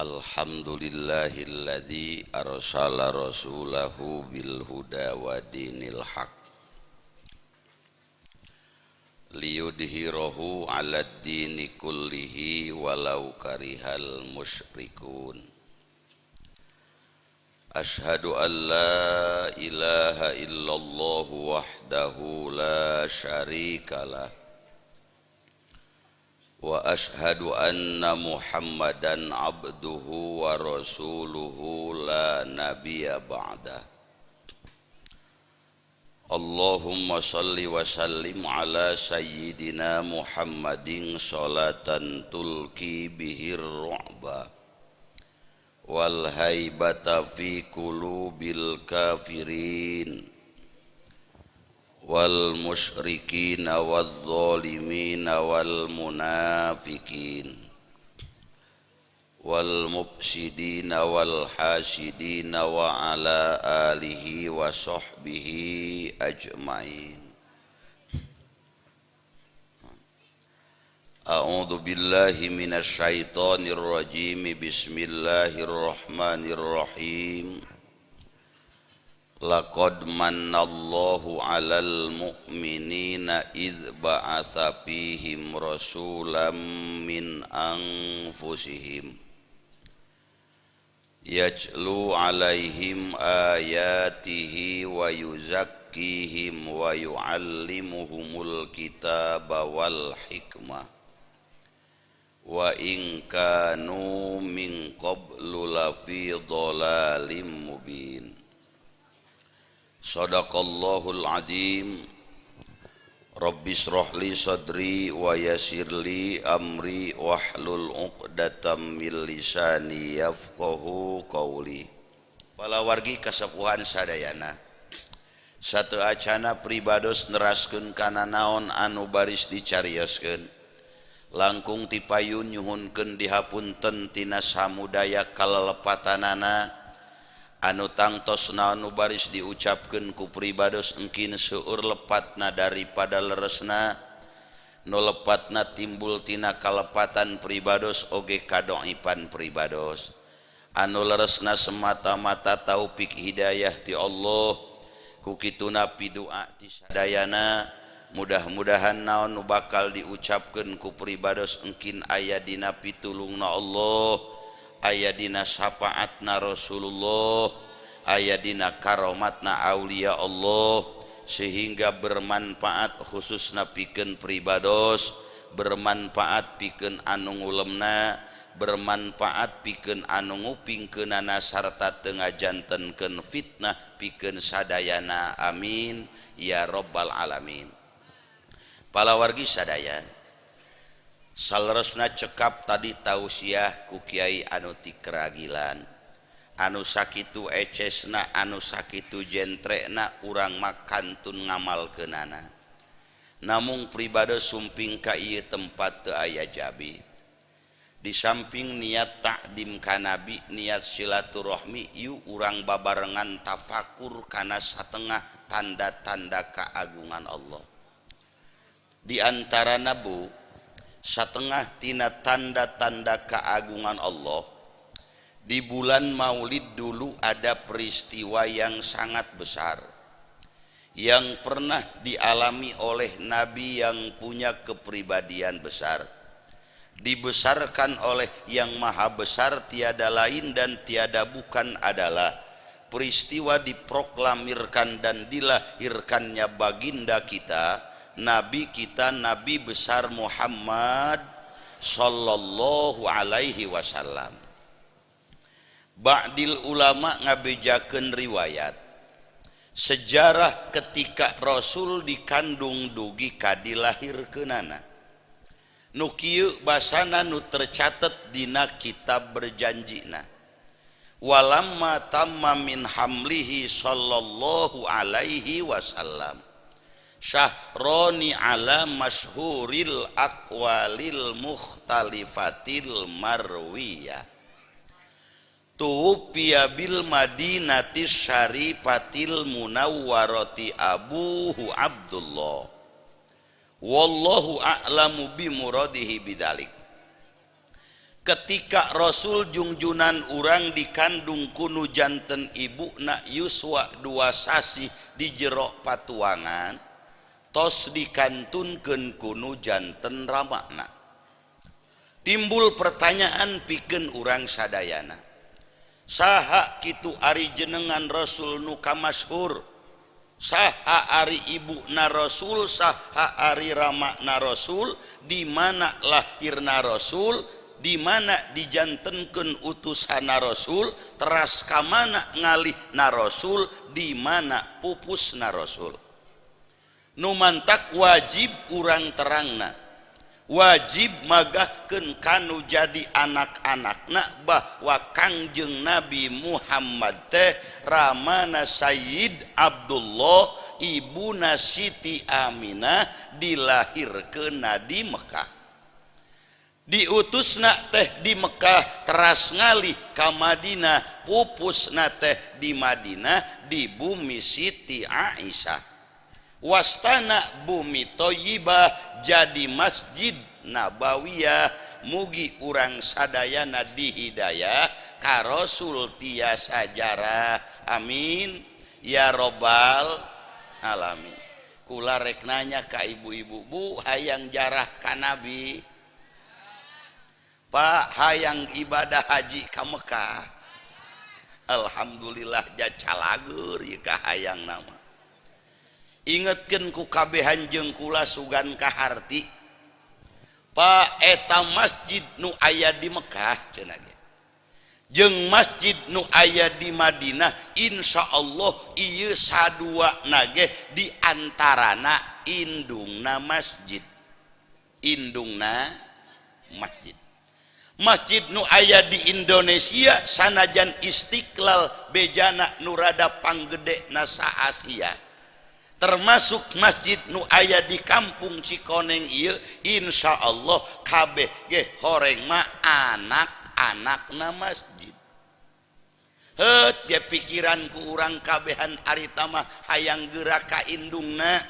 Alhamdulillahilladzi arsala rasulahu bil huda wa dinil haq liyudhhirahu 'alad dini kullihi walau karihal musyrikun. Ashhadu an la ilaha illallah wahdahu la syarikalah wa ashhadu anna Muhammadan abduhu wa rasuluhu la nabiyya ba'da. Allahumma salli wa sallim ala sayyidina Muhammadin salatan tulki bihir ru'ba wal haibata fi qulubil kafirin wal musyrikin wal zalimin wal munafikin wal mufsidin wal hasidin wa ala alihi wa sahbihi ajmain. A'udzu billahi minasy syaithanir rajim. Bismillahirrahmanirrahim. Laqad mannallahu 'alal mu'minina idz ba'atsa fihim rasulan min anfusihim yatlu 'alaihim ayatihi wa yuzakkihim wa yu'allimuhumul kitaba wal hikmah wa in kanu min qablu lafi dhalalim mubin. Sadaqallahul azim. Rabbi israh li sadri wa yassir li amri wahlul 'uqdatam min lisani yafqahu qawli. Palawargi kasepuhan sadayana, satu acana pribados neraskeun kana naon anu baris dicarioskeun, langkung tipayun nyuhunkeun dihapunten tina samudaya kalelepatanana anu tangtos naon nu baris diucapkeun ku pribados engkin seueur lepatna daripada leresna, nu lepatna timbul tina kalepatan pribados oge kadoipan pribados, anu leresna semata-mata taufik hidayah ti Allah. Ku kituna pidua ti sadayana, mudah-mudahan naon nu bakal diucapkeun ku pribados engkin aya dina pitulungna Allah, aya dina syafaatna Rasulullah, aya dina karomatna aulia Allah, sehingga bermanfaat khususna pikeun pribados, bermanfaat pikeun anu ngulemna, bermanfaat pikeun anu ngupingkeunana, sarta teu ngajantenkeun fitnah pikeun sadayana. Amin ya rabbal alamin. Palawargi sadaya, saleresna cekap tadi tausiah ku kiai anu ti Keragilan, anu sakitu ecesna, anu sakitu jentrekna, urang makantun ngamalkeunana. Namung pribados sumping ka ieu tempat teu aya jabi. Di samping niat takdim ka nabi, niat silaturahmi, ieu urang babarengan tafakur kana satengah tanda-tanda keagungan Allah. Di antara nabu satengah tina tanda-tanda keagungan Allah, di bulan Maulid dulu ada peristiwa yang sangat besar yang pernah dialami oleh nabi yang punya kepribadian besar, dibesarkan oleh yang maha besar, tiada lain dan tiada bukan adalah peristiwa diproklamirkan dan dilahirkannya baginda kita, nabi kita, nabi besar Muhammad sallallahu alaihi wasallam. Ba'dil ulama ngabejakeun riwayat sejarah ketika Rasul dikandung dugi ka dilahirkeunana. Nu kieu basana nu tercatat dina kitab berjanjina. Walamma tamma min hamlihi sallallahu alaihi wasallam syahroni ala masyhuril aqwalil mukhtalifatil marwiyah tuwfiya bil madinati syarifatil munawwarati abuhu Abdullah wallahu a'lamu bi muradihi bidzalik. Ketika Rasul jungjunan urang dikandung ku nu janten ibuna yuswa 2 sasih di jero patuangan, tos dikantunkeun ku nu janten ramana, timbul pertanyaan pikeun urang sadayana, saha kitu ari jenengan Rasul nu kamasyhur? Saha ari ibu na Rasul? Saha ari rama na Rasul? Di mana lahirna Rasul? Di mana dijantenkeun utusanna Rasul? Teras ka mana ngalih na Rasul? Di mana pupusna Rasul? Nu mantak wajib urang terangna, wajib magahkeun kanu jadi anak-anakna bahwa Kangjeng Nabi Muhammad teh ramana Sayyid Abdullah, ibuna Siti Aminah, dilahirkeun di Mekah, diutusna teh di Mekah, teras ngalih ka Madinah, pupusna teh di Madinah, di bumi Siti Aisyah, wastana bumi Thayyibah jadi Masjid Nabawiyah. Mugi urang sadayana dihidayah ka Rasul tiasa jarah, amin ya robbal alamin. Kula rek nanya ka ibu-ibu, Bu, hayang jarah ka Nabi? Pak, hayang ibadah haji ka Mekah? Alhamdulillah, jacalagur ieu kahayang nama. Ingetkeun ku kabehan jeung kula sugan kaharti, Pak, eta masjid nu aya di Mekah cenah ge jeung masjid nu aya di Madinah, insya Allah ieu sadua nage di antarana indungna masjid, indungna masjid. Masjid nu aya di Indonesia sanajan Istiqlal bejana nu rada panggede nasa Asia, termasuk masjid nu aya di kampung Cikoneng ieu, insya Allah kabeh ge horeng mah anak-anakna masjid. Het dia pikiran ku urang kabehan harita mah hayang gerak ka indungna,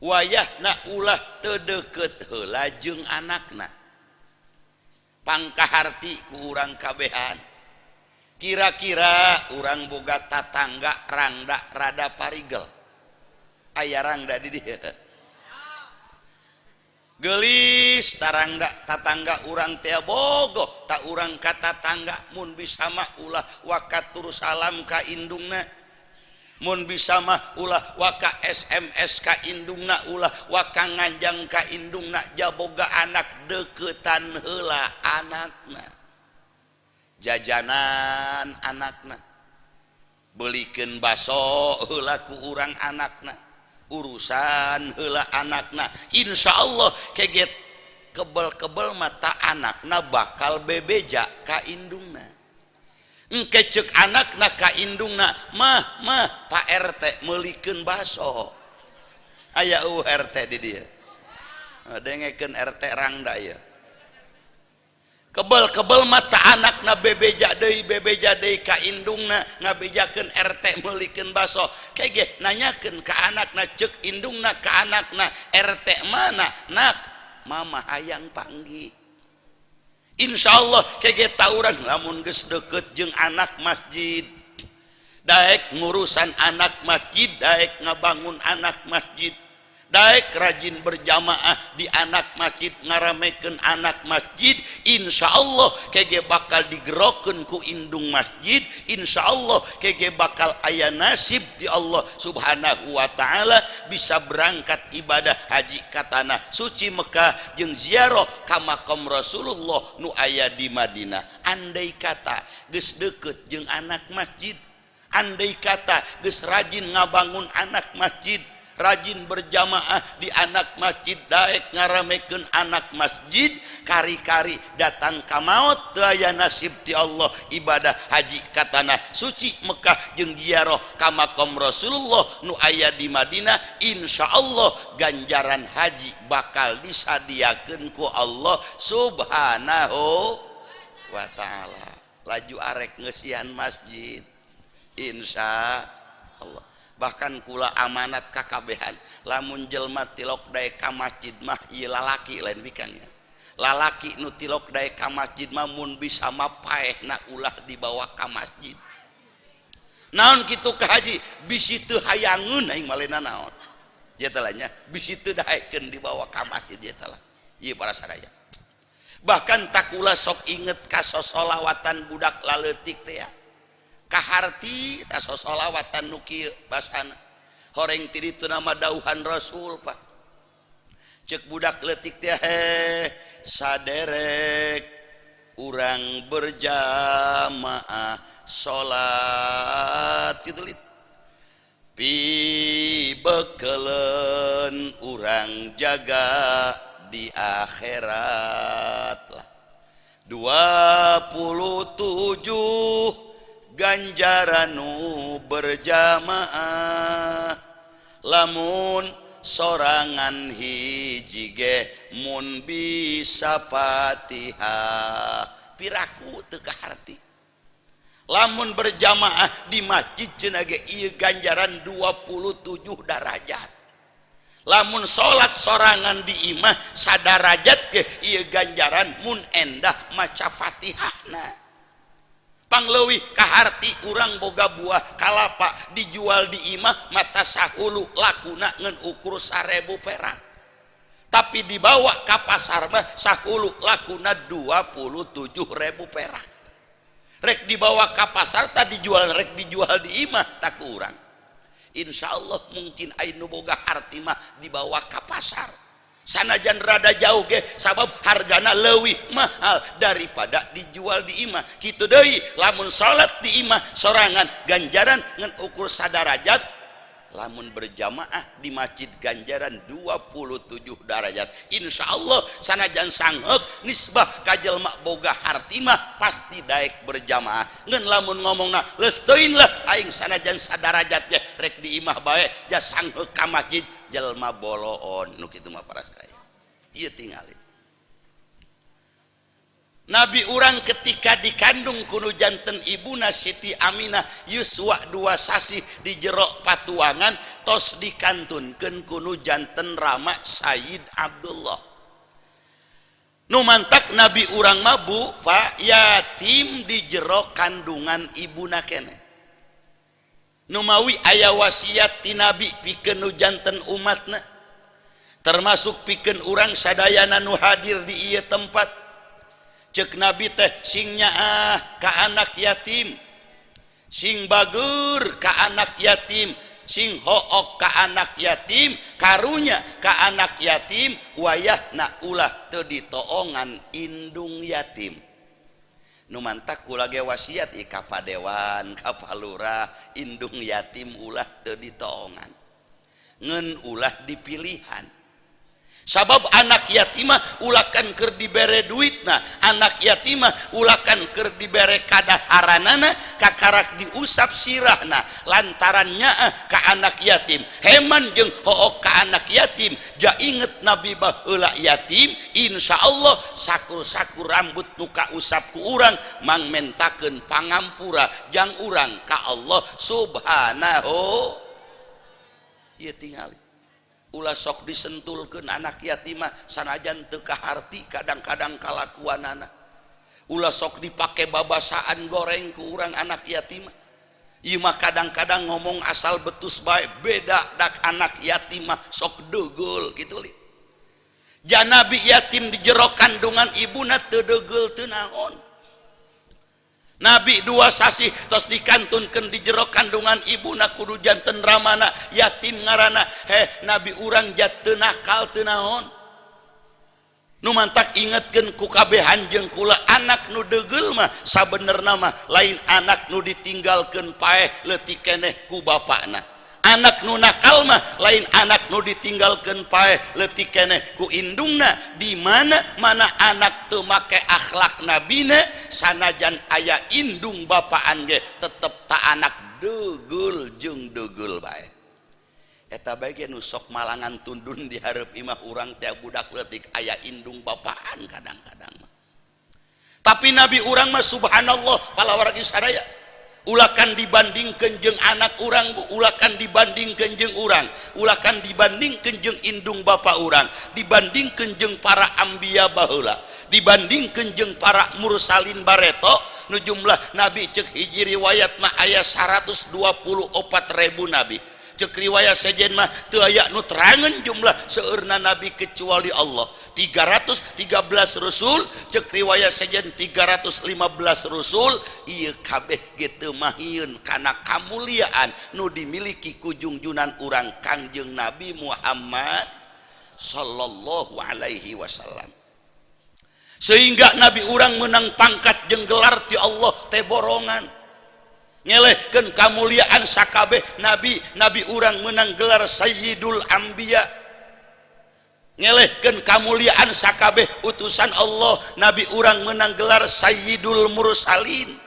wayahna ulah teu deukeut heula jeung anakna. Pangkaharti ku urang kabehan, kira-kira urang boga tatangga rangda rada parigel, aya rangda di dieu gelis tarangda, tatangga urang teh bogoh tak urang ka tatangga, mun bisa mah ulah waka tur salam ka indungna, mun bisa mah ulah waka SMS ka indungna, ulah waka nganjang ka indungna, jaboga anak deketan heula anakna, jajanan anakna, belikeun baso heula ku urang anakna, urusan heula anakna. Insya Allah keget kebel-kebel mata anakna bakal bebeja ka indungna. Engke ceuk anakna ka indungna, "Mah, mah, Pak RT meulikeun baso." Aya RT di dieu? Dengekeun RT rangda ya. Kebel-kebel mata anakna bebeja deui, bebeja deui ka indungna, ngabejakeun RT meulikeun baso. Kege nanyakeun ka anakna, ceuk indungna ka anakna, "RT mana, Nak? Mama hayang panggih." Insya Allah kege tauran lamun geus deket jeung anak masjid, daek ngurusan anak masjid, daek ngabangun anak masjid, daek rajin berjamaah di anak masjid, ngaramekeun anak masjid, insya Allah kege bakal digerokeun ku indung masjid. Insya Allah kege bakal aya nasib di Allah Subhanahu wa ta'ala, bisa berangkat ibadah haji ka tanah suci Mekah jeung ziarah ka makam Rasulullah nu aya di Madinah. Andai kata geus deket jeung anak masjid, andai kata geus rajin ngabangun anak masjid, rajin berjamaah di anak masjid, daek ngaramekeun anak masjid, kari-kari datang ka maot teu aya nasib ti Allah ibadah haji ka tanah suci Mekah jeung ziarah ka makam Rasulullah nu aya di Madinah, insya Allah ganjaran haji bakal disadiakeun ku Allah Subhanahu wa ta'ala. Laju arek ngeusian masjid, insya Allah. Bahkan kula amanat kakabehan, lamun jelma tilok daek ka masjid mah, ieu lalaki lain bikangnya, Lalaki nu tilok daek ka masjid mah, mun bisa mah paehna ulah dibawa ka masjid. Naon kitu ka haji? Bisi teu hayangeun aing malena naon ieu teh nya, bisi teu daekeun dibawa ka masjid ieu teh lah. Ieu para sadaya, bahkan takula sok inget ka sosolawatan budak laleutik teh ya, kaharti ta sosolawatan nu kieu basana, horeng ti ditu nama dauhan Rasul. Pak, cek budak leutik teh, "Heh, saderek urang berjamaah salat gitu lit, pibekelen urang jaga di akhirat lah, 27 ganjaran nu berjamaah, lamun sorangan hiji ge mun bisa Fatihah." Piraku teu kaharti lamun berjamaah di masjid cenah ge ieu ganjaran 27 darajat, lamun salat sorangan di imah sadarajat ge ieu ganjaran mun endah maca Fatihahna. Pangleuwih kaharti urang boga buah kalapa, dijual di imah mata sahulu lakuna ngan ukur 1.000 perak, tapi dibawa ka pasar mah sahulu lakuna 27.000 perak. Rek dibawa ka pasar tadi dijual, rek dijual di imah, tak kurang. Insya Allah mungkin anu boga harti mah dibawa ka pasar sanajan rada jauh ge, sabab hargana leuwih mahal daripada dijual di imah. Kitu deui lamun salat di imah sorangan ganjaran ngan ukur sadarajat, lamun berjamaah di masjid ganjaran 27 darajat. Insya Allah sanajan sangheuk nisbah ka jelma boga harti mah pasti daek berjamaah. Ngan lamun ngomongna, "Leus teuing lah aing, sanajan sadarajat ge rek di imah bae, ja sangheuk ka masjid," jelma boloon nu kitu mah. Para sadaya, ieu tingali Nabi urang ketika dikandung ku nu janten ibuna Siti Aminah, yuswa 2 sasih di jero patuangan, tos dikantunkeun ku nu janten Rama Sayyid Abdullah. Nu mantak Nabi urang mah, Bu, Pak, yatim di jero kandungan ibuna kene. Numawi aya wasiat ti Nabi pikeun nu janten umatna, termasuk pikeun urang sadayana nu hadir di ieu tempat. Cek Nabi teh, sing nyaah ka anak yatim, sing bager ka anak yatim, sing hook ka anak yatim, karunya ka anak yatim, wayahna ulah teu ditoongan indung yatim. Nu mantak kula ge wasiat i ka padewan, ka palurah, indung yatim ulah teu ditoongan, ngan ulah dipilihan, sabab anak yatimah ulakan keur dibere duitna, anak yatimah ulakan keur dibere kadaharanana, kakarak diusap sirahna. Lantaran nyaah ka anak yatim, heman jeung hook ka anak yatim, ja inget Nabi baheula yatim, insya Allah sakur-sakur rambut nu kausap ku urang mangmentakeun pangampura jang urang ka Allah Subhanahu. Ieu tingali, ulah sok disentulkeun anak yatimah sanajan teu kaharti kadang-kadang kalakuanana. Ulah sok dipake babasaan goreng ku urang anak yatimah. Ieu mah kadang-kadang ngomong asal betus bae, beda dak anak yatimah sok degul gitu li. Janabi yatim di jero kandungan ibuna teu degul, teu naon. Nabi 2 sasih tos dikantunkeun di jero kandungan ibuna kudu janten ramana, yatim ngarana. Heh, Nabi urang jat teu nakal, teu naon. Nu mantak ingetkeun ku kabehan jeung kula, anak nu degul mah sabenerna mah lain anak nu ditinggalkeun paeh leutik keneh ku bapakna, anak nu nakal mah lain anak nu ditinggalkeun paeh leutik keneh ku indungna. Di mana mana anak teu make akhlak nabina, sanajan aya indung bapaan ge tetep tak anak degul jeung degul bae. Eta bae ge nu sok malangan tundun di hareup imah urang teh budak leutik aya indung bapaan kadang-kadang mah. Tapi Nabi urang mah subhanallah, palawargi sadaya. Ulakan dibandingkeun jeung anak urang, Bu. Ulakan dibandingkeun jeung urang, ulakan dibandingkeun jeung indung bapa urang, dibandingkeun jeung para anbiya baheula, dibandingkeun jeung para mursalin bareto nu jumlah nabi cek hiji riwayat mah aya 124.000 nabi. Cek riwayat sejen mah teu aya nu terangan jumlah seueurna nabi kecuali Allah. 313 rasul, cek riwayat sejen 315 rasul. Ieu kabeh ge teu mahieun kana kamuliaan nu dimiliki ku jungjunan urang, Kangjeng Nabi Muhammad sallallahu alaihi wasallam, sehingga nabi urang menang pangkat jeung gelar ti Allah teh borongan ngelehkeun kamuliaan sakabeh nabi. Nabi urang menang gelar Sayyidul Anbiya, ngelehkeun kamuliaan sakabeh utusan Allah. Nabi urang menang gelar Sayyidul Mursalin.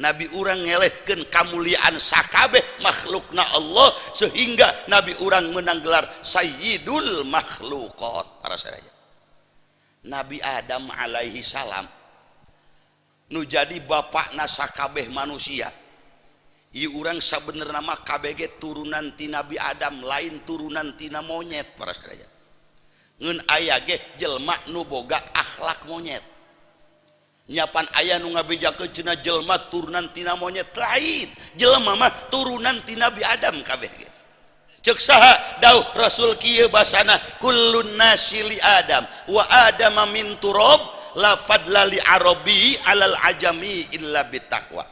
Nabi urang ngelehkeun kamuliaan sakabeh makhlukna Allah, sehingga nabi urang menang gelar Sayyidul Makhluqat. Para sadaya, Nabi Adam alaihi salam nu jadi bapak sakabeh manusia. Ieu urang sabenerna mah KBG turunan ti Nabi Adam, lain turunan tina monyet. Para sadaya, ngeun aya ge jelma nu boga akhlak monyet. Nyapan aya nu ngabejakeun cenah jelma turunan tina monyet. Lain, jelema mah turunan ti Nabi Adam kabeh ge. Cek saha dauh Rasul kieu basana, kullun nasi li Adam wa Adama min turab, la fadla li arabi alal ajami illa bitaqwa.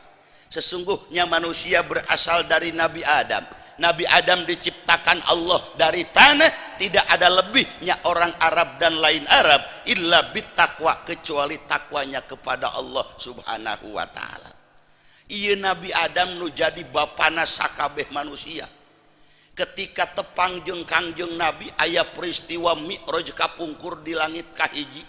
Sesungguhnya manusia berasal dari Nabi Adam. Nabi Adam diciptakan Allah dari tanah, tidak ada lebihnya orang Arab dan lain Arab, illa bitaqwa, kecuali takwanya kepada Allah Subhanahu wa taala. Ieu Nabi Adam nu jadi bapana sakabeh manusia, ketika tepang jeung Kangjeng Nabi aya peristiwa Mi'raj kapungkur di langit kahiji.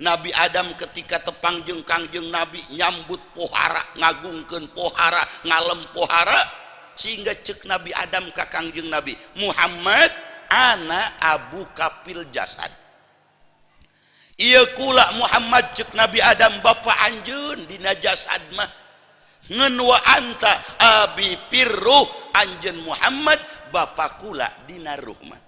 Nabi Adam ketika tepang jeung Kangjeng Nabi nyambut pohara, ngagungkeun pohara, ngalem pohara, sehingga cek Nabi Adam ka Kangjeng Nabi Muhammad, ana abu kapil jasad. Ieu kula Muhammad, cek Nabi Adam, bapa anjeun dina jasad mah, ngan wa anta abi pirruh, anjeun Muhammad bapa kula dina ruh mah.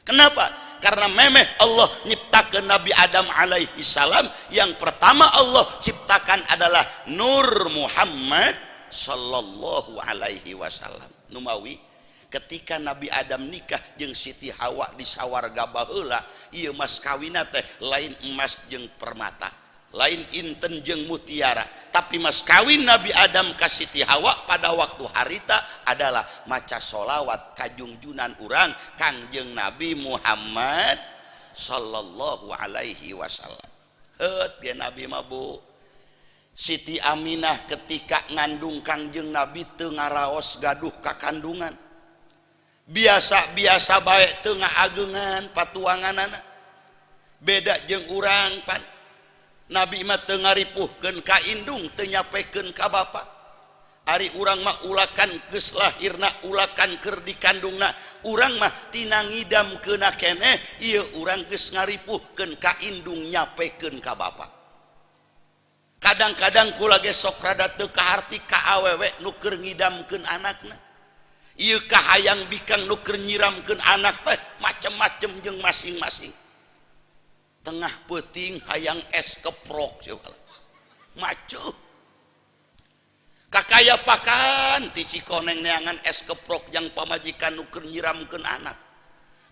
Kenapa? Karena memeh Allah nyiptakan Nabi Adam alaihi salam, yang pertama Allah ciptakan adalah Nur Muhammad sallallahu alaihi wasallam. Numawi ketika Nabi Adam nikah jeung Siti Hawa di sawarga baheula, ieu mas kawina teh lain emas jeung permata, lain inten jeung mutiara, tapi mas kawin Nabi Adam ka Siti Hawa pada waktu harita adalah maca solawat kajungjunan urang, Kangjeng Nabi Muhammad sallallahu alaihi wasallam. Heut ge Nabi mah, Bu. Siti Aminah ketika ngandung Kangjeng Nabi teu ngaraos gaduh kakandungan, biasa-biasa bae, teu ngaageungan patuanganana. Beda jeung urang pan. Nabi mah teu ngaripuhkeun ka indung, teu nyapekeun ka bapa. Ari urang mah ulakan geus lahirna, ulakan keur dikandungna, urang mah tina ngidamkeunna keneh ieu urang geus ngaripuhkeun ka indung, nyapekeun ka bapa. Kadang-kadang kula ge sok rada teu kaharti ka awewe nu keur ngidamkeun anakna. Ieu kahayang bikang nu keur nyiramkeun anak teh macem-macem jeung masing-masing. Tengah peuting hayang es keprok coba macuh kakaya pakan ti Cikoneng neangan es keprok yang pamajikan nu keur nyiramkeun anak.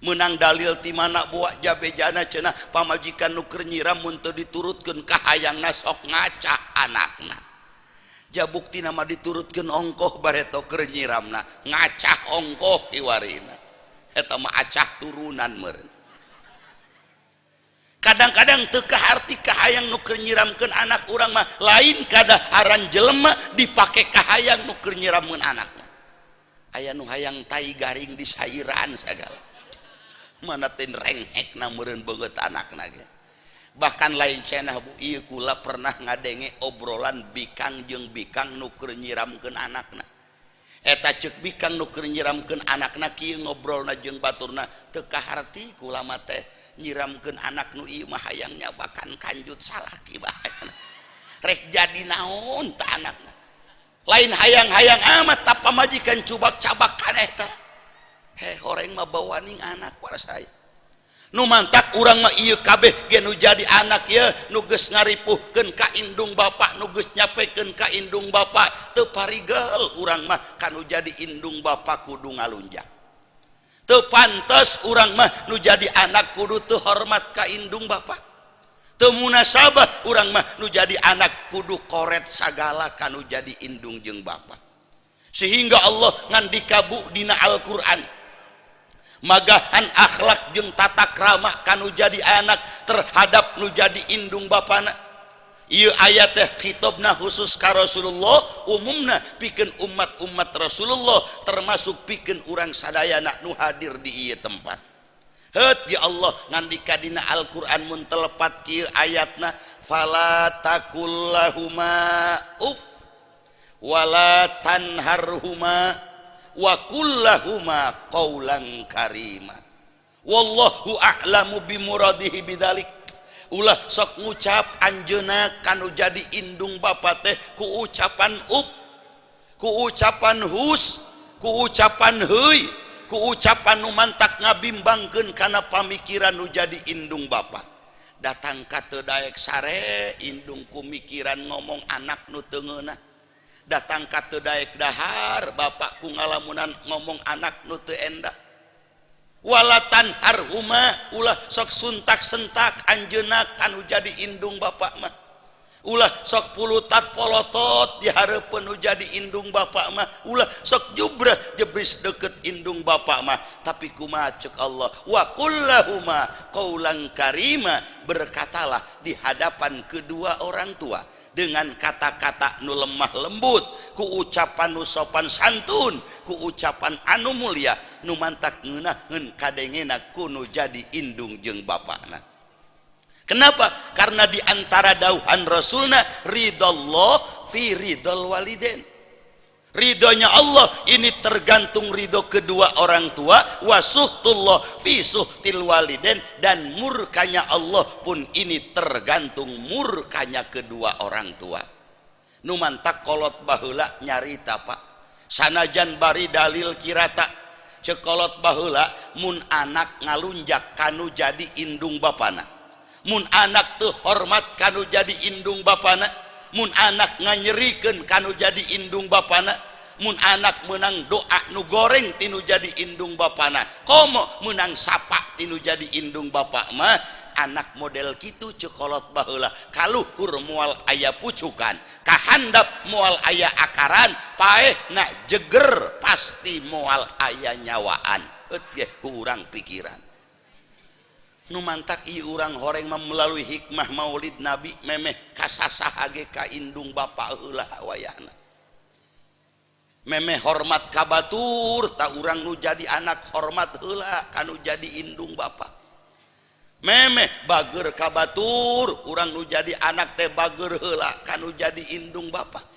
Menang dalil ti mana buat jabejana cenah pamajikan nu keur nyiram mun teu diturutkeun kahayangna sok ngacah anakna. Ja bukti nama diturutkeun ongkoh bareto keur nyiramna ngacah ongkoh iwarina. Eta mah acah turunan meureun. Kadang-kadang teu kaharti kahayang nu keur nyiramkeun anak urang mah lain kadaharan jelema dipake kahayang nu keur nyiramkeun anak mah. Aya nu hayang tai garing di sairan sagala. Mana teh renghekna meureun beungeut anakna ge. Bahkan lain cenah, Bu, ieu kula pernah ngadenge obrolan bikang jeung bikang nu keur nyiramkeun anakna. Eta ceuk bikang nu keur nyiramkeun anakna kieu ngobrolna jeung baturna, teu kaharti kula mah teh nyiramkeun anak nu ieu mah hayangnya bahkan kanjut salaki bahkan rek jadi naon ta anakna. Lain hayang-hayang amat, tah pamajikan cubak-cabak kan eta. He, horeng mah bawaning anak para saya. Nu mantak urang mah ieu kabeh ge nu jadi anak ye, nu geus ngaripuhkeun ka indung bapak, nu geus nyapekeun ka indung bapak, teu parigel urang mah kanu jadi indung bapak kudu ngalunjak. Teu pantes urang mah nu jadi anak kudu teu hormat ka indung bapak. Teu munasabah urang mah nu jadi anak kudu koret sagala kanu jadi indung jeung bapak. Sehingga Allah ngandika, Bu, dina Al-Qur'an, magahan akhlak jeung tata krama kanu jadi anak terhadap nu jadi indung bapana. Ieu ayat teh khitobna khusus ka Rasulullah, umumna pikeun umat-umat Rasulullah, termasuk pikeun urang sadayana nu hadir di ieu tempat. Heut ya, Allah ngandika dina Al-Qur'an, mun telepat kieu ayatna, fala taqullahuma uff wala tanharhuma wa qullahuma qaulan karima. Wallahu a'lamu bimuradihi bidzalik. Ulah sok ngucap anjeuna kanu jadi indung bapa teh ku ucapan up, ku ucapan hus, ku ucapan heuy, ku ucapan nu mantak ngabimbangkeun kana pamikiran nu jadi indung bapa. Datang ka teu daek sare indung ku mikiran ngomong anak nu teu ngeunah. Datang ka teu daek dahar bapak ku ngalamunan ngomong anak nu teu endah. Wala tanharhuma, ulah sok suntak sentak anjeuna kanu jadi indung bapak mah. Ulah sok pulutat polotot di hareupeun nu jadi indung bapak mah. Ulah sok jubrah jebris deket indung bapak mah. Tapi kumaha cek Allah? Wa qullahuma qaulan karima, berkatalah di hadapan kedua orang tua dengan kata-kata nu lemah lembut, ku ucapan nu sopan santun, ku ucapan anu mulia, nu mantak ngeunaheun kadengena ku nu jadi indung jeung bapakna. Kenapa? Karena di antara dauhan Rasulna, ridallah fi ridal waliden, ridhonya Allah ini tergantung ridho kedua orang tua, wa suhtullah fi suhtil waliden, dan murkanya Allah pun ini tergantung murkanya kedua orang tua. Nu mantak kolot baheula nyarita, Pak, sanajan bari dalil kirata, cekolot baheula, mun anak ngalunjak kanu jadi indung bapana, mun anak teu hormat kanu jadi indung bapana, mun anak nganyerikeun kanu jadi indung bapana, mun anak menang doa nu goreng tinu jadi indung bapana, komo menang sapa tinu jadi indung bapak mah, anak model kitu cekolot baheula kaluhur moal aya pucukan, kahandap moal aya akaran, paeh na jeger pasti moal aya nyawaan. Heut ge ku urang pikiran. Nu mantak ieu urang horeng mah melalui hikmah Maulid Nabi memeh kasasaha ge ka indung bapa heula wayahna. Memeh hormat ka batur, tak urang nu jadi anak hormat heula kanu jadi indung bapa. Memeh bager ka batur, urang nu jadi anak teh bager heula kanu jadi indung bapa.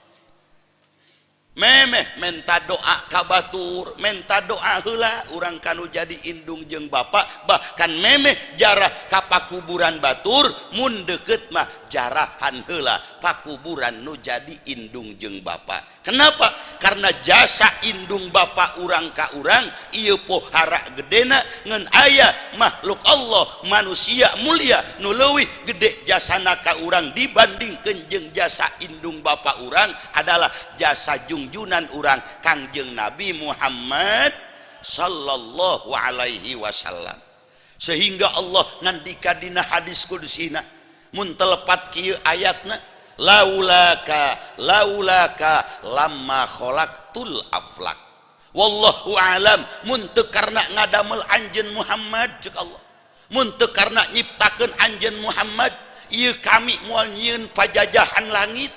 Memeh menta doa ka batur, menta doa heula urang kanu jadi indung jeung bapa. Bahkan memeh jarah ka pakuburan batur, mun deket mah jarahan heula pakuburan nu jadi indung jeung bapa. Kenapa? Karena jasa indung bapa urang ka urang ieu pohara gedena. Ngan aya makhluk Allah, manusia mulia nu leuwih gede jasana ka urang dibandingkeun jeung jasa indung bapa urang adalah jasa jungjunan urang, Kangjeng Nabi Muhammad sallallahu alaihi wasallam. Sehingga Allah ngandika dina hadis kudsina, mun telepat kieu ayatna, laulaka laulaka lamma khalaqtul aflak. Wallahu alam, mun teu karena ngadamel anjeun Muhammad, cek Allah, mun teu karena nyiptakeun anjeun Muhammad, ieu kami moal nyieun pajajahan langit,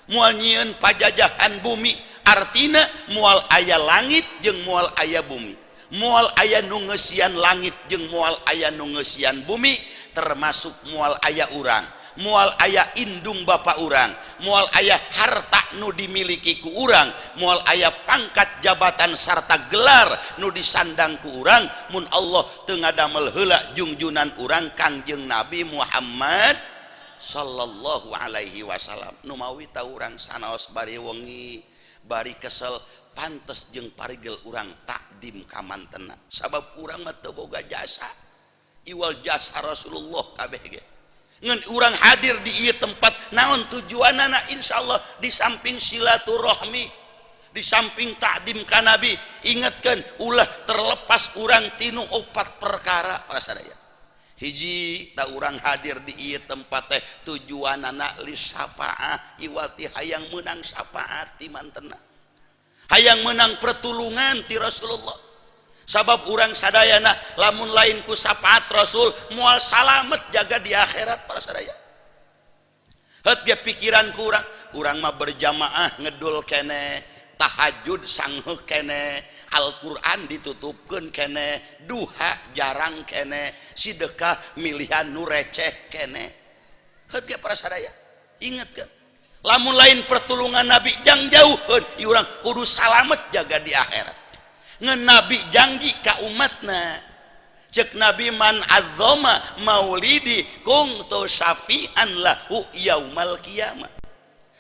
moal nyieun pajajahan bumi. Artina moal aya langit jeung moal aya bumi, moal aya nu ngeusian langit jeung moal aya nu ngeusian bumi, termasuk moal aya urang, moal aya indung bapak urang, moal aya harta nu dimiliki ku urang, moal aya pangkat jabatan sarta gelar nu disandang ku urang, mun Allah teu ngadamel heula jungjunan urang, Kangjeng Nabi Muhammad sallallahu alaihi wasallam. Nu mawi ta urang sanaos bari wengi. Bari kesel, pantes jeung parigel urang takdim ka mantena, sabab urang mah teu boga jasa, iwal jasa Rasulullah kabeh ge. Ngan urang hadir di ieu tempat, naon tujuanana? Insyaallah di samping silaturahmi, di samping takdim ka Nabi, ingatkan ulah terlepas urang tinu opat perkara, para sadaya. Hiji, tak urang hadir di ieu tempat teh tujuanana li syafaah, iwati hayang menang syafaat ti mantena, hayang menang pertulungan ti Rasulullah. Sabab urang sadayana lamun lain ku syafaat Rasul moal salamet jaga di akhirat, para sadaya. Heut ge pikiran ku urang, urang mah berjamaah ngedul kene, tahajud sangheuh kene, Al-Qur'an ditutupkeun kene, duha jarang kene, sidekah milihan nu receh kene. Heut ge, para sadaya, inget kan, lamun lain pertulungan Nabi jang jauheun, urang kudu salamet jaga di akhirat. Ngan Nabi janji ka umatna, cek Nabi, "Man azzama maulidi kuntu syafi'an lahu yaumal qiyamah."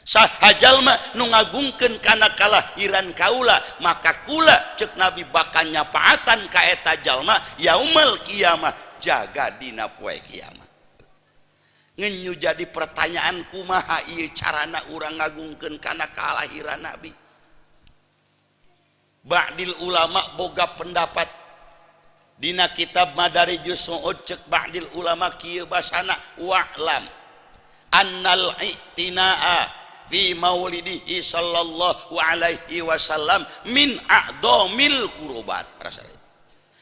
Saha jalma nu ngagungkeun kana kalahiran kaula, maka kula, cek Nabi, bakal nyapaatan ka eta jalma yaumal qiyamah, jaga dina poe kiamat. Ngenyu jadi pertanyaan, kumaha ieu carana urang ngagungkeun kana kalahiran Nabi? Ba'dil ulama boga pendapat. Dina kitab Madarijus Su'ud, cek ba'dil ulama kieu basana, "Wa'lam annal i'tinaa fi maulidihi sallallahu alaihi wasallam min a'dhamil qurubat."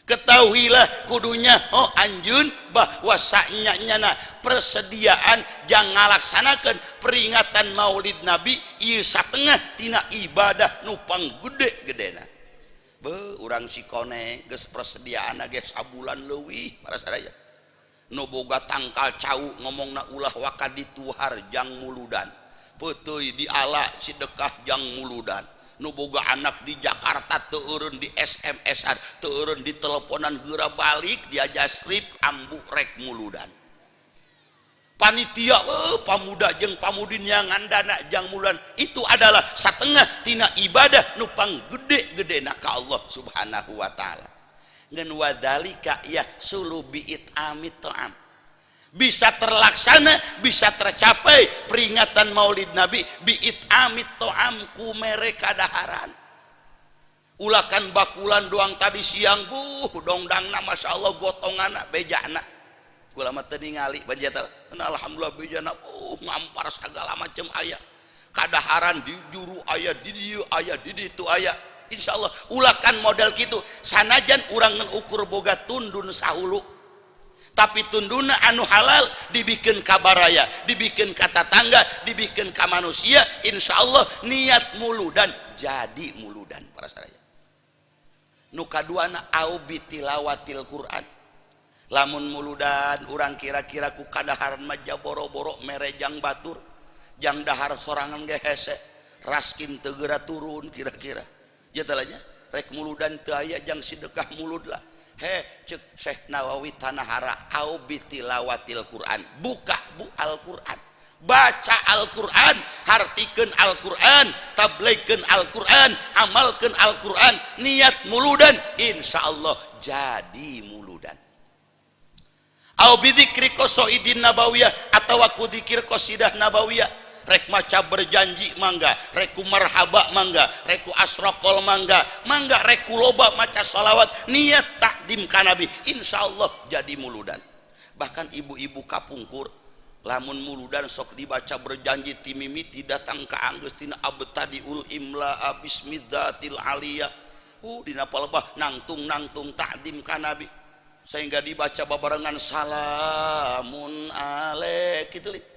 Ketahuilah kudunya, oh anjeun, bahwa nyana persediaan jang ngalaksanakeun peringatan Maulid Nabi ieu satengah tina ibadah nu panggede gedena. Be, urang Cikoneng geus persediaan ge sabulan leuwih, para sadaya. Nu boga tangkal cau ngomongna ulah waka dituhar jang muludan, peuteuy diala sidekah jang muludan. Nu boga anak di Jakarta teu eureun di SMS-an, teu eureun di teleponan, geura balik dia jasrip ambu rek muludan. Panitia, pamuda jeung pamudin yang ngandana jang muludan itu adalah satengah tina ibadah nu panggede-gedena ka Allah Subhanahu wa Taala. Ngan wadalika ya sulu biit amit ta'am, bisa terlaksana, bisa tercapai peringatan Maulid Nabi biit amit to'am, ku mere kadaharan. Ulakan bakulan doang. Tadi siang buh dongdangna, Masya Allah, gotongana, bejana kula mah teu ningali banjata. Alhamdulillah, bejana ngampar segala macam aya, kadaharan di juru aya, di dieu aya, di ditu aya. Insyaallah ulakan model kitu. Sanajan urang ngan ukur boga tundun sahulu, tapi tunduna anu halal, dibikin kabaraya, dibikin kata tangga, dibikin ka manusia, insyaallah niat muludan jadi muludan, para sadaya. Nu kaduana, au bitilawatil Quran. Lamun muludan urang kira-kira ku kadaharan mah boro-boro merejang batur, jang dahar sorangan ge hese, raskin teu geura turun kira-kira. Nya rek muludan teu aya jang sidekah mulud lah. He, cek Syekh Nawawi Tanahara, au bitilawatil Quran, buka bu Al-Quran, baca Al-Quran, hartikeun Al-Quran, tabligkeun Al-Quran, amalkeun Al-Quran, niat muludan, insyaallah jadi muludan. Au bidzikri qasaidin nabawiyah, atawa ku dzikir qasidah nabawiyah. Rek maca berjanji mangga, rek ku marhaba mangga, rek ku asraqol mangga, mangga rek ku loba maca salawat, niat takdim ka Nabi, insyaallah jadi muludan. Bahkan ibu-ibu kapungkur lamun muludan sok dibaca berjanji timimiti datang ka anggeus tina abtadiul imla bismidzatil aliyah, dina palebah nangtung nangtung takdim ka Nabi, sehingga dibaca babarengan salamun alaik gitu li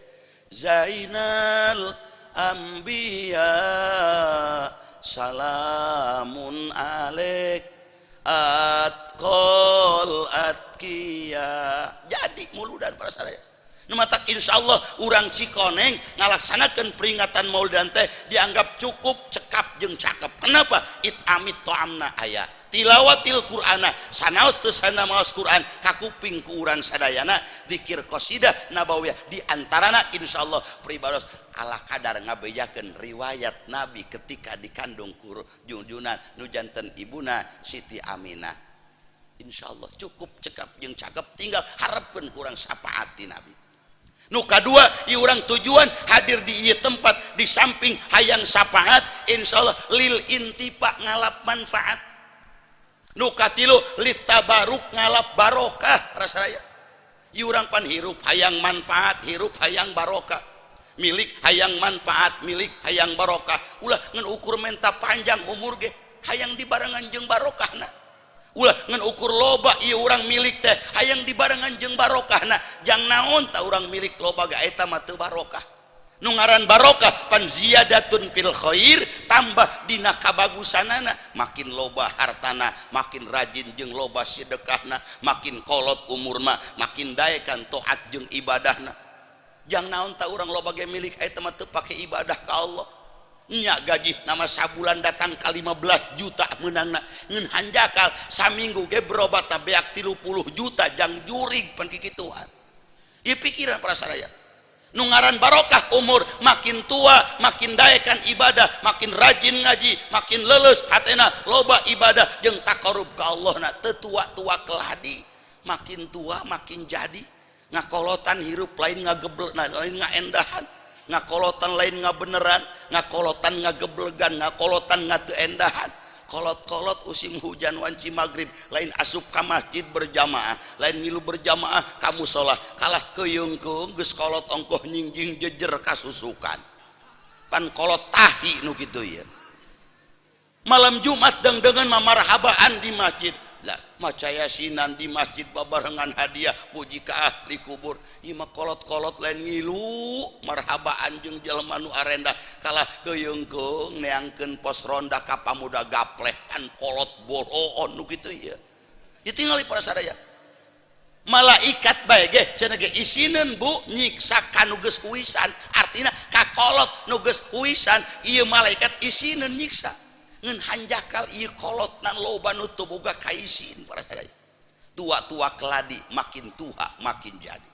Zainal Anbiya, salamun alaik atqol atqiya, jadi muludan, para sadaya. Nu matak insyaallah urang Cikoneng ngalaksanakeun peringatan Maulidan teh dianggap cukup cekap jeung cakep. Kenapa? It'amit ta'amna aya, tilawatil Qur'ana, sanaos teu sana maos Quran kakuping ku urang sadayana, zikir qasidah nabawiyah di antarana. Insyaallah pribados Ala kadar ngabejakeun riwayat Nabi ketika dikandung ku junjunan nu janten ibuna Siti Aminah. Insyaallah cukup cekap jeung cakep, tinggal harapkeun kurang syafaat ti Nabi. Nu kadua, ieu urang tujuan hadir di ieu tempat di samping hayang syafaat, insyaallah lil intifa, ngalap manfaat. Nu katilu, litabaruk, ngalap barokah. Rasaya ieu urang pan hirup hayang manfaat, hirup hayang barokah, milik hayang manfaat, milik hayang barokah. Ulah ngan ukur menta panjang umur ge, hayang dibarengan jeung barokahna. Ulah ngan ukur loba ieu urang milik teh, hayang dibarengan jeung barokahna. Jang naon ta urang milik loba ge, eta mah teu barokah. Nu ngaran barokah pan ziyadatun fil khair, tambah dina kabagusanana. Makin loba hartana, makin rajin jeung loba sedekahna. Makin kolot umurna, makin daekan taat jeung ibadahna. Jang naon ta urang loba ge milik, eta mah teu pake ibadah ka Allah. Nya gaji nama sabulan datang ka 15 juta meunangna, ngan hanjakal saminggu ge berobat beak 30 juta, jang jurig pan kikituan. Ieu pikiran para sadaya. Nu ngaran barokah umur, makin tua makin daekan ibadah, makin rajin ngaji, makin leuleus hatena, loba ibadah jeung taqarrub ka Allah na. Teu tua-tua keladi, makin tua makin jadi ngakolotan hirup lain ngageblek, lain ngaendahan. Ngakolotan lain ngabeneran, ngakolotan ngageblegan, ngakolotan ngateu endahan. Kolot-kolot usim hujan wanci maghrib lain asup ka masjid berjamaah, lain ngilu berjamaah ka musola, kalah keuyungkeung geus kolot ongkoh nyingjing jejer kasusukan. Pan kolot tahi nu kitu ya. Malam Jumat dengdengan mamarhabaan di masjid lah, maca yasinan di masjid babarengan hadiah puji ka ahli kubur. Ieu mah kolot-kolot lain ngilu marhabaan jeung jelema nu arenda, kalah keuyungkeung neangkeun pos ronda ka pamuda gapleh. Kan kolot boloon nu kitu ieu. Ieu tingali para sadaya, malaikat bae ge cenah ge isineun bu nyiksa ka nu geus huisan. Artina ka kolot nu geus huisan ieu malaikat isineun nyiksa. Ngan hanjakal ieu kolot nan loba nu teu boga kaisin. Para sadaya, tua-tua keladi, makin tua makin jadi.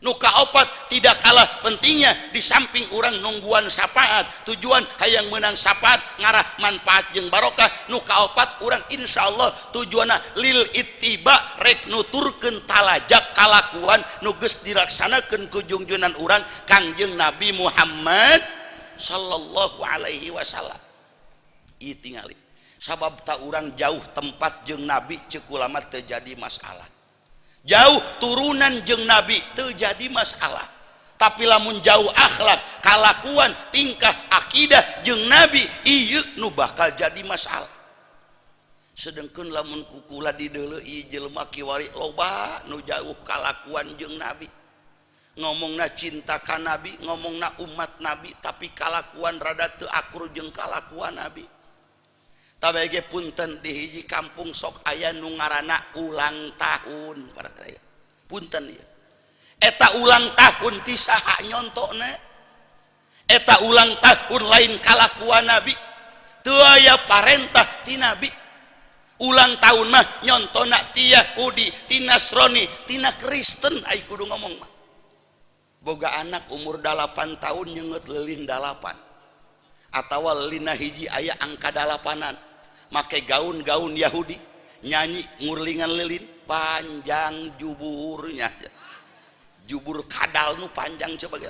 Nu kaopat, tidak kalah pentingnya, di samping urang nungguan syafaat, tujuan hayang menang syafaat ngarah manfaat jeung barokah, nu kaopat urang insyaallah tujuanna lil ittiba, rek nuturkeun talajak kalakuan nu geus dilaksanakeun ku junjunan urang Kangjeng Nabi Muhammad sallallahu alaihi wasallam. Ieu tingali sabab tak urang jauh tempat jeung Nabi, ceuk ulama terjadi masalah. Jauh turunan jeung Nabi terjadi masalah, tapi lamun jauh akhlak, kalakuan, tingkah, akidah jeung Nabi, ieu nu bakal jadi masalah. Sedangkan lamun kukula di deuleu ieu jelema kiwari loba nu jauh kalakuan jeung Nabi, ngomongna cinta ka Nabi, ngomongna umat Nabi, tapi kalakuan rada teu akur jeung kalakuan Nabi. Tabege punten, di hiji kampung sok aya nu ngaranna ulang tahun. Para sadaya, punten ya, eta ulang tahun ti saha nyontokna? Eta ulang tahun lain kalakuan Nabi, teu aya parentah ti Nabi. Ulang tahun mah nyontona ti Yahudi, ti Nasrani, tina Kristen. Ai kudu ngomong mah, boga anak umur 8 tahun nyenget lilin 8 atawa lilina hiji aya angka dalapanan, make gaun-gaun Yahudi, nyanyi ngurlingan lilin, panjang juburnya, jubur kadal nu panjang. Coba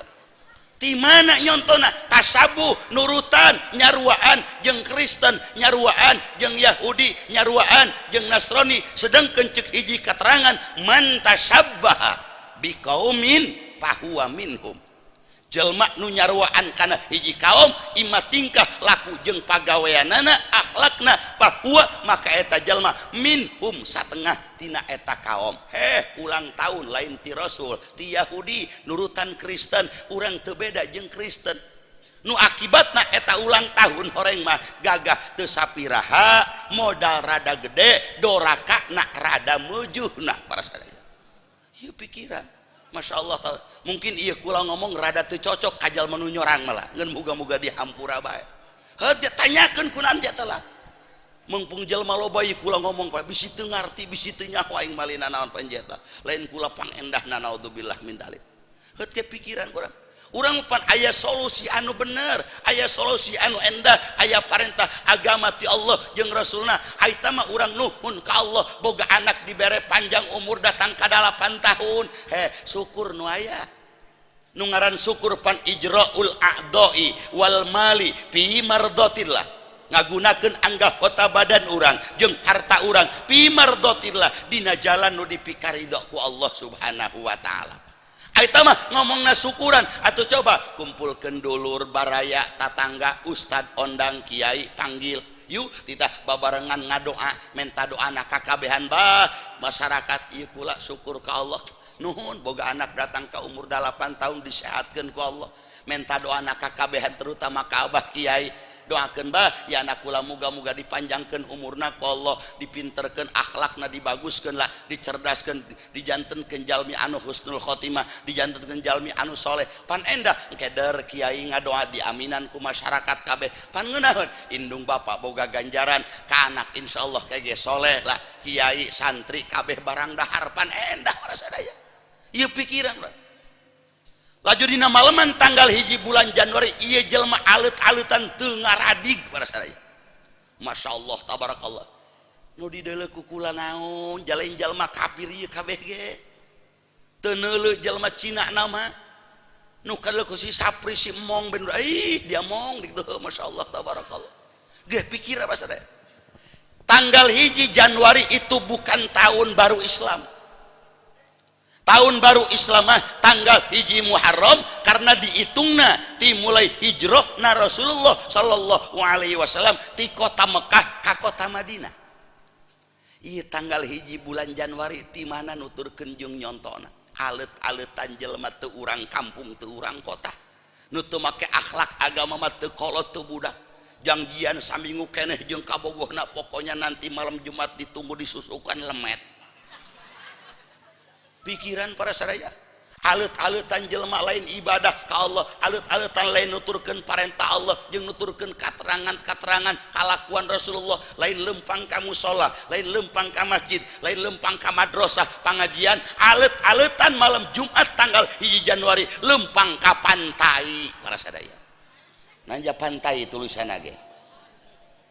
di mana nyontona? Tasabuh, nurutan, nyaruaan jeung Kristen, nyaruaan jeung Yahudi, nyaruaan jeung Nasrani. Sedangkan cek hiji keterangan, man tasabbaha biqaumin fahuwa minhum. Jelma nu nyaruaan kana hiji kaum, ima tingkah laku jeung pagaweanana, akhlakna, fahuwa, maka eta jelma, minhum, satengah tina eta kaum. Heh, ulang tahun lain ti Rasul, ti Yahudi, nurutan Kristen. Urang teu beda jeung Kristen. Nu akibatna eta ulang tahun horeng mah gagah teu sapiraha, modal rada gede, doraka na rada meujuhna. Para sadaya, ieu pikiran. Masya Allah, mungkin iya kula ngomong rada teu cocok kajal menu nyorang, malah ngan muga-muga dihampura bae. Heuh, tanyakeun kunaon telah mumpung jelma loba ieu kula ngomong, Pak, bisi teu ngarti, bisi teu nyaho aing malina naon panjeta. Lain kula pangendahna, naudzubillah min dzalik. Heuh, ke pikiran kurang. Urang pan aya solusi anu bener, aya solusi anu endah, aya parentah agama ti Allah jeung Rasulna. Aita mah urang nuhun ka Allah boga anak dibere panjang umur datang ka 8 tahun. He, syukur nu aya. Nu ngaran syukur pan ijraul a'doi wal mali fi mardatillah. Ngagunakeun anggota badan urang jeung harta urang fi mardatillah dina jalan nu dipikaridho ku Allah Subhanahu wa taala. Aita mah ngomongna syukuran atau coba kumpulkeun dulur baraya tatangga ustad ondang kiai panggil yuk titah babarengan ngadoa menta doa na kakabehan bah masyarakat ieu kula syukur ka Allah nuhun boga anak datang ka umur 8 tahun disehatkeun ku Allah menta doa na kakabehan terutama ka abah kiai doakeun bah ya anak kula muga-muga dipanjangkeun umurna ku Allah dipinterkeun akhlakna dibaguskeun lah dicerdaskeun dijantenkeun jalmi anu husnul khotimah dijantenkeun jalmi anu soleh pan endah keder kiai ngadoa diaminan ku masyarakat kabeh pan ngeunaheun indung bapak boga ganjaran ka anak insyaallah kege soleh lah kiai santri kabeh barang dahar pan endah para sadaya ieu pikiran lah. Laju dina maleman tanggal 1 bulan Januari ieu jelema alet-aletan teu ngaradig para sadaya. Masya Allah tabarakallah. Nu dideuleu ku kula naon jalain jelema kafir ieu kabeh ge. Teu neuleu jelema Cina nama. Nu kadeuleu ku si Sapri si Emong ben ih dia mong gitu Masya Allah tabarakallah. Ge pikir apa sadaya. Tanggal 1 Januari itu bukan tahun baru Islam. Tahun baru Islam mah tanggal 1 Muharram karena dihitungna ti mulai hijrah na Rasulullah sallallahu alaihi wasallam ti kota Mekah ka kota Madinah. Ieu tanggal 1 bulan Januari ti mana nuturkeun jeung nyontona alet-aletan jelema teu urang kampung teu urang kota nu teu make akhlak agama mah teu kolot teu budak jangjian saminggu keneh jeung kabogohna pokoknya nanti malam Jumat ditunggu disusukan lemet. Pikiran para sadaya alet-aletan jelema lain ibadah ka Allah alet-aletan lain nuturkeun parentah Allah jeung nuturkeun katerangan-katerangan kalakuan Rasulullah lain lempang ka musala lain lempang ka masjid lain lempang ka madrasah pangajian alet-aletan malam Jumat tanggal 1 Januari lempang ka pantai para sadaya nanja pantai tulisanna ge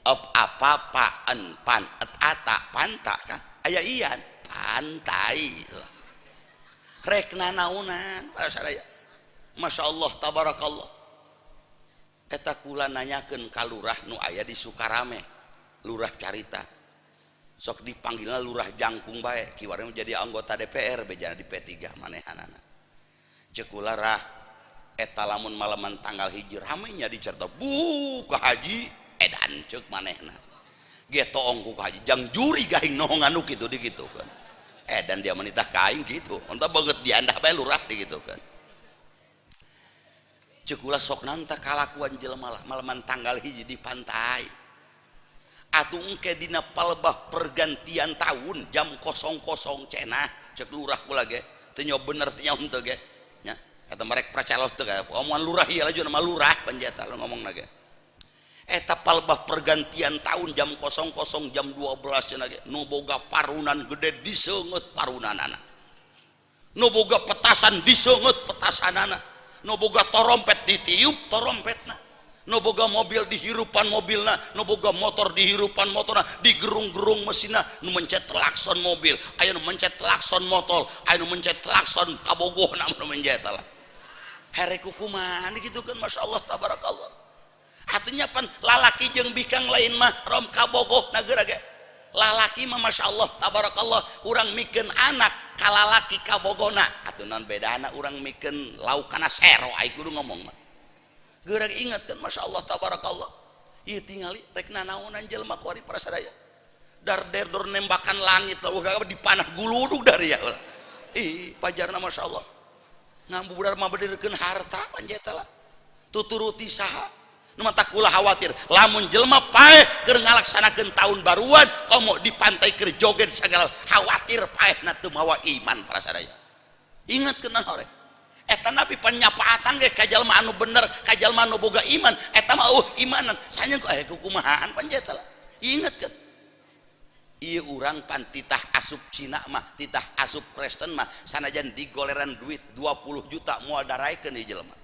op apa pa en pan et ata panta kan aya ian pantai lah rek nanaunan para sadaya Masya Allah tabarakallah eta kula nanyakeun ka lurah nu aya di Sukarame lurah carita sok dipanggilna lurah jangkung bae kiwari jadi anggota DPR bejana di P3 manehanana ceuk kula rah eta lamun malaman tanggal 1 rame nya dicerita bu ka haji edan ceuk manehna ge toong ku ka haji jang juri gahing nohongan nu kitu dikitu kan dan dia menitah kain gitu entah banget diandah bae lurah gitu kan ceuk kula sok nanta kalakuan jelema lah malaman tanggal 1 di pantai atuh engke dina palebah pergantian tahun jam 00 cenah cek lurah kula ge teu nyaho bener teu nyaho henteu ge nya kata merek pracaloh teu omongan lurah ieu laju nama lurah panjata lu ngomongna ge eta palebah pergantian tahun jam 00 jam 12 cenah ge nu boga parunan gede diseungeut parunanana nu boga petasan diseungeut petasanana nu boga torompet ditiup torompetna nu boga mobil dihirupan mobilna nu boga motor dihirupan motorna digerung-gerung mesinna nu mencet klakson mobil aya nu mencet klakson motor aya nu mencet klakson kabogohna nu mencet lah here kukumaha kitu kan Masya Allah tabarakallah artinya pan lalaki jeung bikang lain mah rom kabogoh na geura ge lalaki mah Masya Allah tabarakallah urang mikeun anak ka lalaki kabogona atuh naon bedana urang mikeun lauk kana sero ai kudu ngomong mah geura ingatkeun Masya Allah tabarakallah ieu tingali rek nanaonan jelema kuari para sadaya dar der dor nembakan langit lalu dipanah guludug dari ya ih pajarna Masya Allah ngambu mah bedirkeun harta panjeta lah tuturuti saha nu mata kula khawatir lamun jelema paeh keur ngalaksanakeun tahun baruan komo di pantai keur joget sagala khawatir paehna teu mawa iman para sadaya ingatkeun hore eta nabi panyapaatan ge ka jalma anu bener ka jalma anu boga iman eta mah eueuh imanan sanyeun ku kukumahaan panjeta lah ingatkeun ieu urang pan titah asup Cina mah titah asup Kristen mah sanajan digoleran duit 20 juta moal daraekeun ieu jelema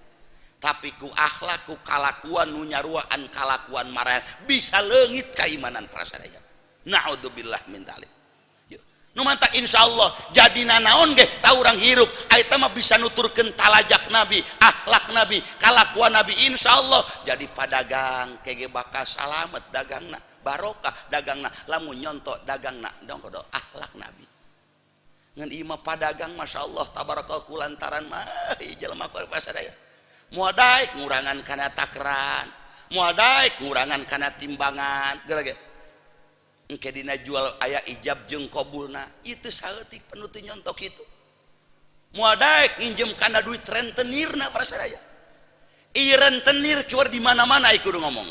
Tapi ku akhlak, ku kalakuan nu nyaruaan kalakuan marah bisa leungit keimanan para sadaya. Naudzubillah min dzalik. Nu mantak insyaallah jadi nanaon ge ta urang hirup eta mah bisa nuturkeun talajak Nabi, akhlak Nabi, kalakuan Nabi, insyaallah jadi padagang kege bakal salamet dagangna, barokah dagangna lamun nyontok dagangna dong kodo akhlak Nabi. Ngan ieu mah padagang masyaallah tabarakallah kulantaran mah jelema sadaya. Moal daek ngurangan kana takran, moal daek ngurangan kana timbangan, geura engke dina jual aya ijab jeung qabulna itu saeutik penuh nyontok itu. Moal daek nginjem kana duit rentenirna para sadaya. Ieu rentenir kiwar di mana-mana ieu kudu ngomong.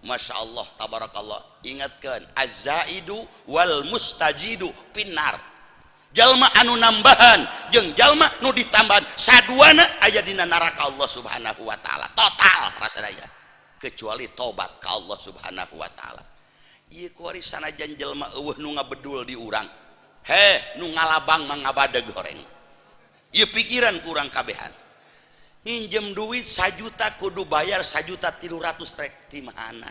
Masya Allah tabarakallah, ingatkeun azzaidu wal mustajidu finnar. Jalma anu nambahan jeung jalma nu ditambahan saduana aya dina neraka Allah Subhanahu wa taala total para sadaya, kecuali tobat ka Allah Subhanahu wa taala. Ieu kuari sanajan jelema eueuh nu ngabedul di urang, heh nu ngalabang mah ngabadeg horeng. Ieu pikiran kurang kabehan. Nginjem duit 1 juta kudu bayar 1.300.000 rek ti mana?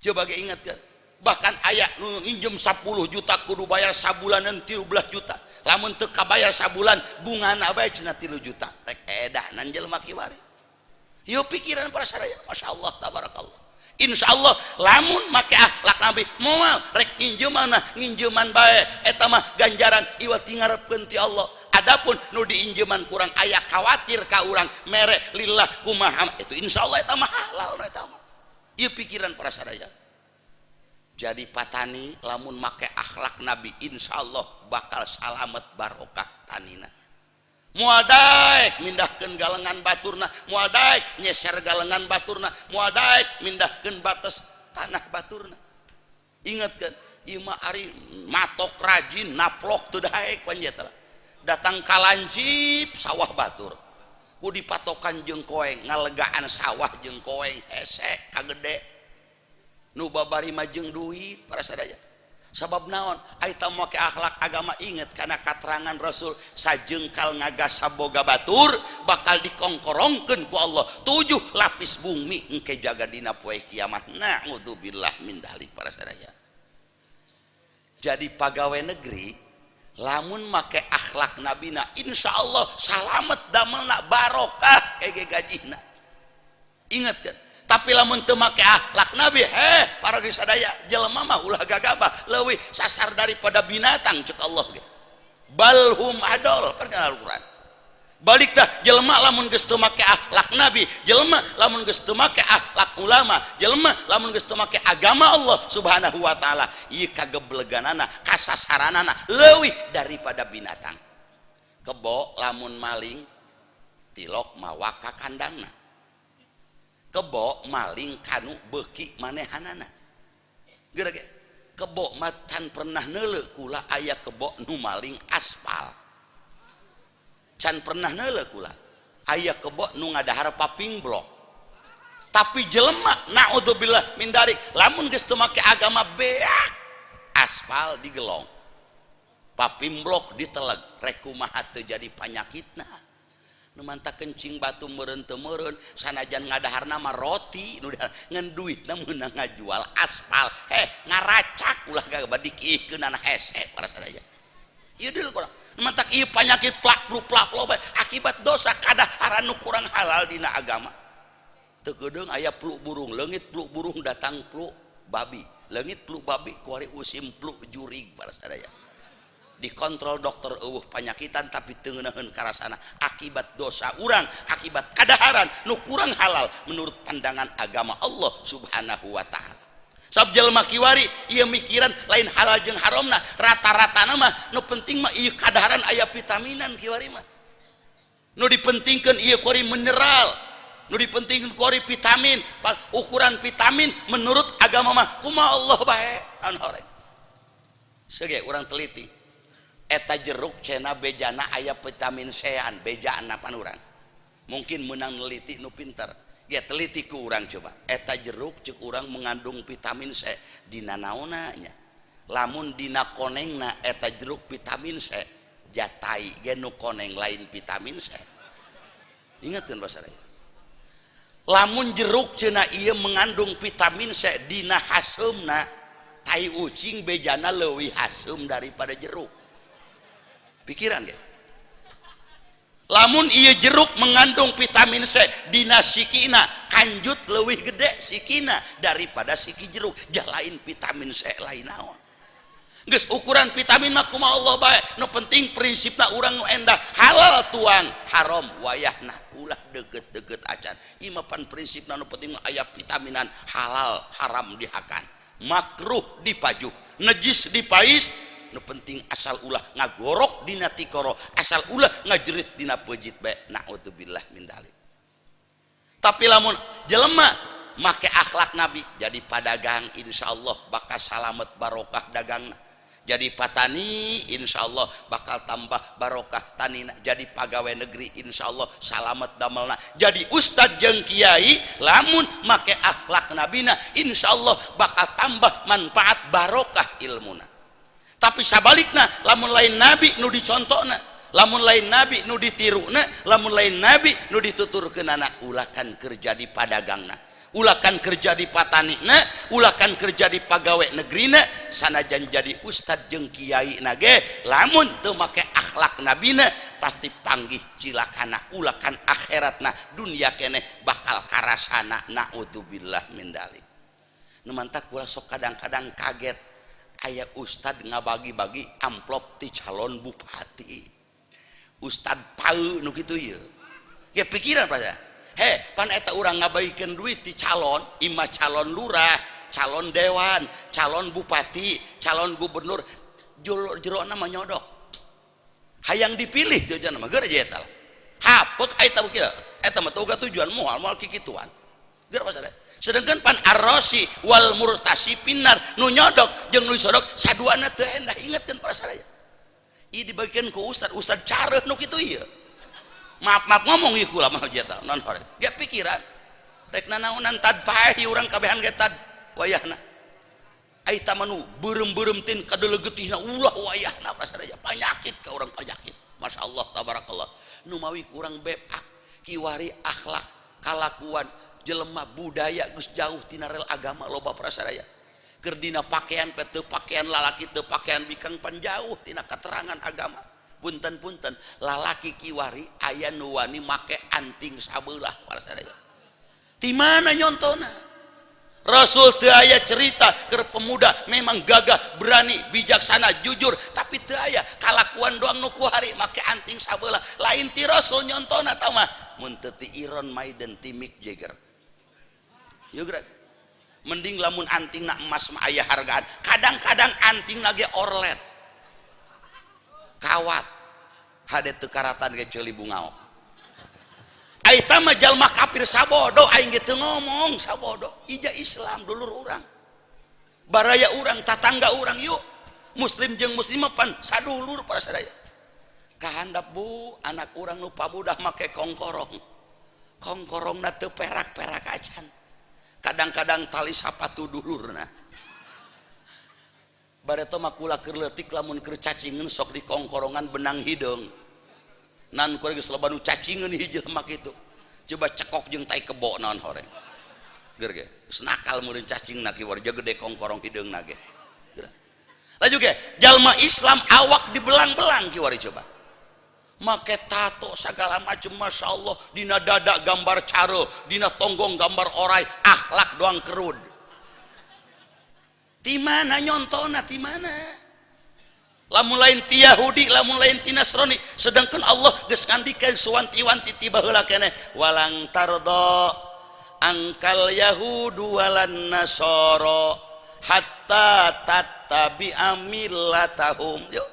Coba ge ingat kan? Bahkan aya nu nginjem 10 juta kudu bayar sabulanan 13 juta. Lamun teu kabayar sabulan bungana bae cenah 3 juta. Rek edahnan jelema kiwari. Ieu pikiran para sadaya, masyaallah tabarakallah. Insyaallah lamun make akhlak Nabi moal rek nginjeman nginjeman bae eta mah ganjaran iwat ngarepkeun ti Allah. Adapun nu diinjeman kurang aya khawatir ka urang mere lillah kumaha itu insyaallah eta mah halal eta mah. Ieu pikiran para sadaya. Jadi patani lamun make akhlak Nabi insyaallah bakal salamet barokah tanina. Moal daek mindahkeun galengan baturna, moal daek nyeser galengan baturna, moal daek mindahkeun batas tanah baturna. Ingatkeun ieu mah ari matok rajin naplok teu daek panjeta. Datang ka lancip sawah batur. Ku dipatokan jeung koeng, ngalegaan sawah jeung koeng hese kagede. Nu babari mah jeung duit para sadaya. Sabab naon? Aita make akhlak agama inget karena katerangan Rasul sajengkal ngagasaboga batur bakal dikongkorongkeun ku Allah 7 lapis bumi engke jaga dina poe kiamat. Naudzubillah min dzalik para sadaya. Jadi pagawe negeri lamun make akhlak nabina insyaallah salamet damelna barokah kege gajihna. Ingat kan? Tapi lamun teu make akhlak Nabi, heh para sadaya jelema mah ulah gagabah leuwih sasar daripada binatang cek Allah ge. Balhum adol kan Al-Qur'an. Balik tah jelema lamun geus teu make akhlak Nabi, jelema lamun geus teu make akhlak ulama, jelema lamun geus teu make agama Allah Subhanahu wa taala, ieu kagebleganana, kasasaranana leuwih daripada binatang. Kebo lamun maling tilok mawa ka kandangna. Kebo maling kanu beuki manehanana. Geura ge kebo mah can pernah neuleu kula aya kebo nu maling aspal. Can pernah neuleu kula aya kebo nu ngadahar paping blok. Tapi jelema naudzubillah min dzalik lamun geus teu make agama beak aspal digelong. Paping blok diteleg rek kumaha teu jadi panyakitna. Nu manta kencing batu meureun teu meureun sanajan ngadaharna mah roti nu ngan duitna meunang ngajual aspal. Heh ngaracak ulah gagabah dikiihkeunana hese para sadaya. Ieu deui kurang. Nu mantak ieu panyakit plak pluk plak loba akibat dosa kadaharan nu kurang halal dina agama. Teu keudeung aya pluk burung leungit pluk burung datang pluk babi. Leungit pluk babi kuari usim pluk jurig para sadaya. Dikontrol dokter eueuh panyakitan tapi teu ngeunaheun karasana akibat dosa urang, akibat kadaharan nu kurang halal menurut pandangan agama Allah Subhanahu wa taala. Sabab jelema kiwari ieu mikiran lain halal jeung haramna, rata-ratana mah nu penting mah ieu kadaharan aya vitaminan kiwari mah. Nu dipentingkeun ieu kuari mineral, nu dipentingkeun kuari vitamin, ukuran vitamin menurut agama mah kumaha Allah bae anu horeng. Sege urang teliti. Eta jeruk cenah bejana aya vitamin C-an, bejana pan urang. Mungkin menang neliti nu pinter. Ge teliti ku urang coba. Eta jeruk ceuk urang mengandung vitamin C dina naonna nya. Lamun dina konengna eta jeruk vitamin C, jatai ge nu koneng lain vitamin C. Ingatkeun bahasa. Lamun jeruk cenah ieu mengandung vitamin C, dina haseumna tai ucing bejana leuwih haseum daripada jeruk. Pikiran ge. Lamun ieu jeruk mengandung vitamin C, dina sikina kanjut leuwih gede sikina daripada siki jeruk. Jalain vitamin C, lain naon. Geus, ukuran vitamin mah kumaha Allah bae. Nu penting prinsipna urang nu endah halal tuang, haram wayahna ulah deket-deket acan. Ieu mah pan prinsipna, nu penting mah aya vitaminan, halal haram dihakan, makruh dipaju, najis dipais. Nu penting asal ulah ngagorok dina tikoro, asal ulah ngajerit dina pejit bae, naudzubillah min dzalik. Tapi lamun jelema make akhlak Nabi, jadi padagang insyaallah bakal salamet barokah dagangna, jadi patani insyaallah bakal tambah barokah tanina, jadi pegawai negeri insyaallah salamet damelna, jadi ustad jeung kiai lamun make akhlak nabina insyaallah bakal tambah manfaat barokah ilmuna. Tapi sabalikna, lamun lain nabi nu dicontokna, lamun lain nabi nu ditiruna, lamun lain nabi nu dituturkeunana, ulakan kerja di padagangna, ulakan kerja di patanina, ulakan kerja di pegawai negerina, sanajan jadi ustad jeung kiai nage, lamun teu make akhlak nabina pasti panggih cilakana, ulakan akhiratna, dunia keneh bakal karasana, naudzubillah min dzalik. Nu mantak kula sok kadang-kadang kaget aya ustad ngabagi-bagi amplop ti calon bupati. Ustad pau nu kitu ieu ya, pikiran pada. He, pan eta urang ngabagikeun duit ti calon, ima calon lurah, calon dewan, calon bupati, calon gubernur, jero mah nyodok hayang dipilih. Tujuan mah geura eta lah hapek eta kieu, eta mah teu tujuan, moal moal kikituan geura pasal. Sedangkan pan arrosi wal murtasi finnar, nu nyodok jeung nu disodok saduana teu endah. Ingetkeun para sadaya, ieu dibagikan ku ustad, ustad careuh nu kitu ieu. Maaf maaf ngomong ieu, kula mah jeta non hore ge pikiran rek nanaonan, tad paeh urang kabehan ge tad wayahna. Ai tamanu beureum-beureum tin kadeulegetihna, ulah wayahna sadaya penyakit ka urang, penyakit. Masya Allah tabarakallah. Nu mawi kurang bepak kiwari akhlak kalakuan jelema, budaya geus jauh tina rel agama loba prasadaya. Keur dina pakaian pe teu pakaian lalaki, teu pakaian bikang, pan jauh tina keterangan agama. Punten-punten, lalaki kiwari aya nu wani make anting sabelah prasadaya. Ti mana nyontona? Rasul teu aya cerita ke pemuda memang gagah, berani, bijaksana, jujur, tapi teu aya kalakuan doang nu kuari make anting sabelah. Lain ti Rasul nyontona tah mah, mun teu ti Iron Maiden, ti Mick Jagger. Yuk gerak. Mending lamun anting na emas mah aya hargaan. Kadang-kadang anting ge orlet. Kawat. Hade teu karatan ge ceuli bungaok. Aita mah jalma kafir sabodo, aing ge teu ngomong sabodo. Ija Islam dulur urang. Baraya urang, tatangga urang, yuk. Muslim jeung muslimah pan sadulur para sadaya. Kahandap bu, anak urang nu pabudah make kongkorong. Kongkorongna teu perak-perak acan. Kadang-kadang tali sapatu dulurna. Bareto mah kula keur leutik lamun keur cacingeun sok di kongkorongan benang hideung. Nan ku geus loba nu cacingeun hiji jelema kitu. Coba cekok jeung tai kebo naon horeng. Ger ge, geus nakal meureun cacing na kiwari gede kongkorong hideungna ge. Laju ge, jalma Islam awak dibelang-belang kiwari coba. Make tato segala macam, masya Allah, dina dada gambar caro, dina tonggong gambar orai, akhlak doang kerud. Ti mana nyontona, ti mana? Lamun lain ti Yahudi, lamun lain ti Nasrani, sedangkan Allah geus ngandika suwanti-wanti ti baheula keneh, walang tardo angkal yahudu walan nasara hatta tattabi'a millatahum. Yuk,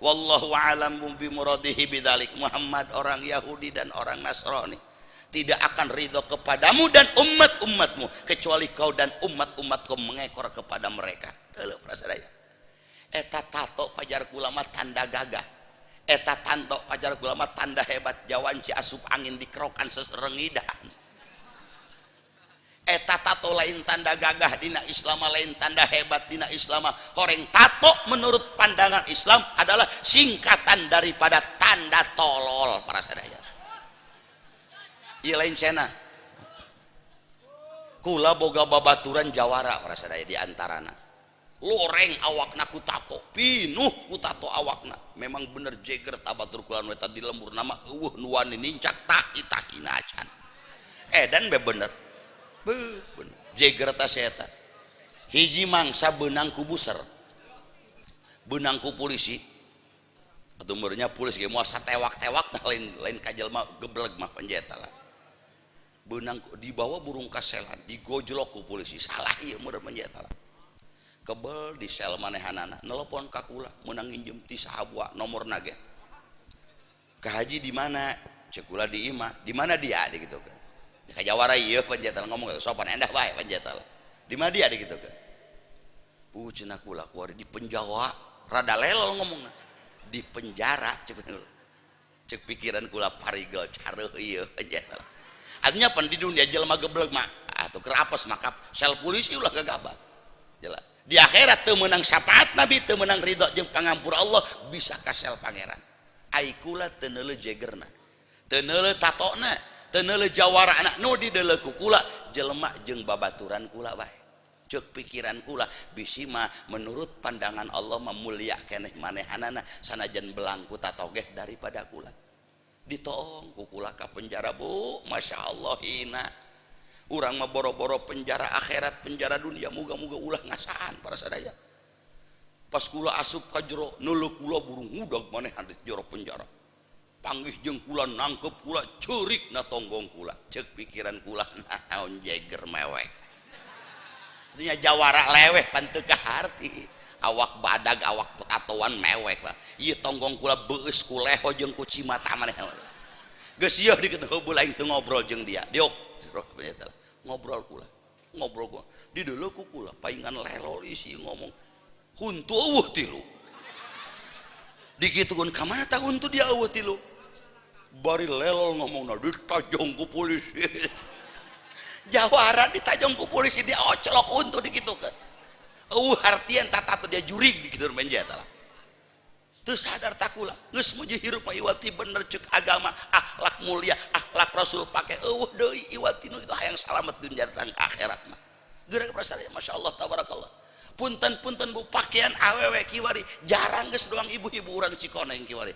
wallahu a'lam bi muradihi bidzalik. Muhammad, orang Yahudi dan orang Nasrani tidak akan ridho kepadamu dan umat-umatmu kecuali kau dan umat-umatku mengekor kepada mereka. Heuh prasadaya. Eta tato pajar kula mah tanda gagah, eta tanto pajar kula mah tanda hebat, jawanci asup angin dikerokan seserengidan. Eta tato lain tanda gagah dina Islam, lain tanda hebat dina Islam. Horeng tato menurut pandangan Islam adalah singkatan daripada tanda tolol para sadaya. Ieu lain cenah. Kula boga babaturan jawara para sadaya di antarana. Loreng awakna ku tato, pinuh ku tato awakna. Memang bener jeger tabatur kula nu eta di lembur nama eueuh nu wani nincak tak itahina acan. Edan be bener. Be bener. Jeger ta si eta. Hiji mangsa beunang ku buser. Beunang ku polisi. Atuh meureunnya polisi ge moal satewak-tewak tah lain ka jelema gebleg mah penjeta lah. Beunang dibawa burung kaselan, digojlok ku polisi. Salah ieu meureun penjeta lah. Kebel di sel manehanana, nelpon ka kula meunang nginjem ti sahabua nomorna ge. Ka haji di mana? Ceuk kula di imah. Di mana dia dikitu kan. Ka jawara ieu penjeta ngomong sopan endah bae penjeta. Di mana dia dikitu kan. Puh cenah kula kuari di penjara, rada lelol ngomongna. Di penjara cek pikiran kula parigel careuh ieu penjeta. Artinya pan di dunia jelema geblek mah atuh keur apes maka sel polisi ulah gagabah. Jelas. Di akhirat teu meunang syafaat Nabi, teu meunang ridho jeung pangampura Allah, bisa ka sel pangeran. Ai kula teu neuleuh jegerna, teu neuleuh tatona, teu neuleuh jawarana, nu dideuleuh ku kula jelema jeung babaturan kula bae. Ceuk pikiran kula bisi mah menurut pandangan Allah mah mulia keneh manehanana sanajan belang ku tatogeh daripada kula. Ditoong ku kula ka penjara bu, Masya Allah hina. Urang mah boro-boro penjara akhirat, penjara dunia, muga-muga ulah ngasaan para sadaya. Pas kula asup ka jero, neuleuh kula burung ngudag manehan di jero penjara. Panggih jeung kula nangkep kula ceurik na tonggong kula. Ceuk pikiran kula naon jeger mewek. Artinya jawara leweh pan teu kaharti. Awak badag, awak tatoan mewek lah. Ieu tonggong kula beueus ku leho jeung ku cimata maneh. Geus ieu dikeun heubeul aing teu ngobrol jeung dia. Diuk ngobrol kula, ngobrol kula. Dideuleuh ku kula paingan lelol isi ngomong. Huntu eueuh tilu. Dikitukeun ka mana tah huntu dia eueuh tilu. Bari lelol ngomongna ditajong ku polisi. Jawara ditajong ku polisi dia ocelok huntu dikitukeun. Eueuh hartian tata dia jurig dikitu menja eta lah. Teu sadar takula geus muji hirup mah iwati bener ceuk agama, akhlak mulia, akhlak rasul pake eueuh deui iwati nu kitu hayang salamet dunya datang ka akhirat mah. Geura perasaan masyaallah tabarakallah. Punten-punten bu pakaian awewe kiwari jarang geus doang ibu-ibu urang Cikoneng kiwari.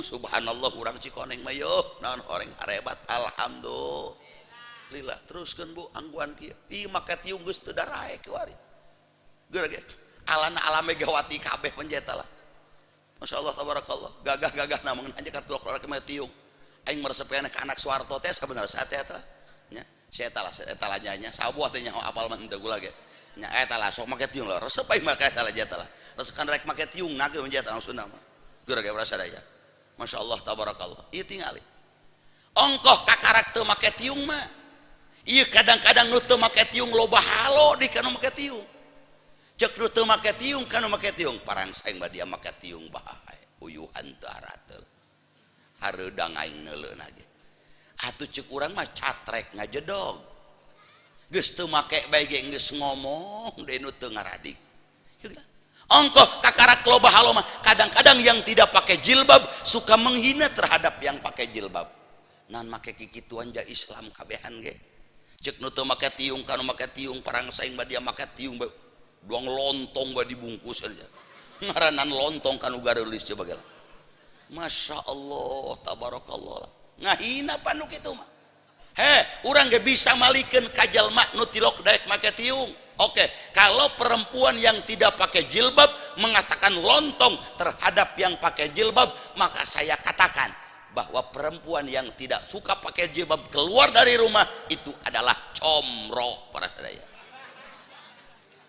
Subhanallah urang Cikoneng mah yeuh naon horeng harebat alhamdulillah. Teruskeun bu angguan kieu. Ieu make tiung geus teu darae kiwari. Geura ge alana ala Megawati kabeh penjeta lah. Masya Allah tabarakallah gagah-gagah namun aja ka tulok ke tiung aing meresep keneh ka anak Soeharto teh sabenerna teh eta nya si eta lah eta lah nya sabuah teh nyaho apal mah henteu kula ge nya eta lah sok make tiung lah resep aing make eta lah eta lah resep kan rek make tiung na ge menjata maksudna mah geura ge berasa daya Masya Allah tabarakallah ieu tingali ongkoh kakarak teu make tiung mah ieu kadang-kadang nu teu make tiung loba halo di kana make tiung cek nu teu make tiung kana make tiung parang saing mah dia make tiung bae uyuhan teu arateul hareudang aing neuleuna ge atuh ceuk urang mah catrek ngajedog geus teu make bae ge geus ngomong deui nu teu ngaradik ongkoh kakarak loba halo mah kadang-kadang yang tidak pakai jilbab suka menghina terhadap yang pakai jilbab nan make kikituan ja Islam kabehan ge cek nu teu make tiung kana make tiung parang saing mah dia make tiung bae doang lontong bae dibungkus aja ngaranan lontong kanu gareulis coba gela Masya Allah tabarakallah ngahina panu kitu mah he urang ge bisa malikeun ka jalma nu tilok daek make tiung. Oke, kalau perempuan yang tidak pakai jilbab mengatakan lontong terhadap yang pakai jilbab, maka saya katakan bahwa perempuan yang tidak suka pakai jilbab keluar dari rumah itu adalah comro para sadaya.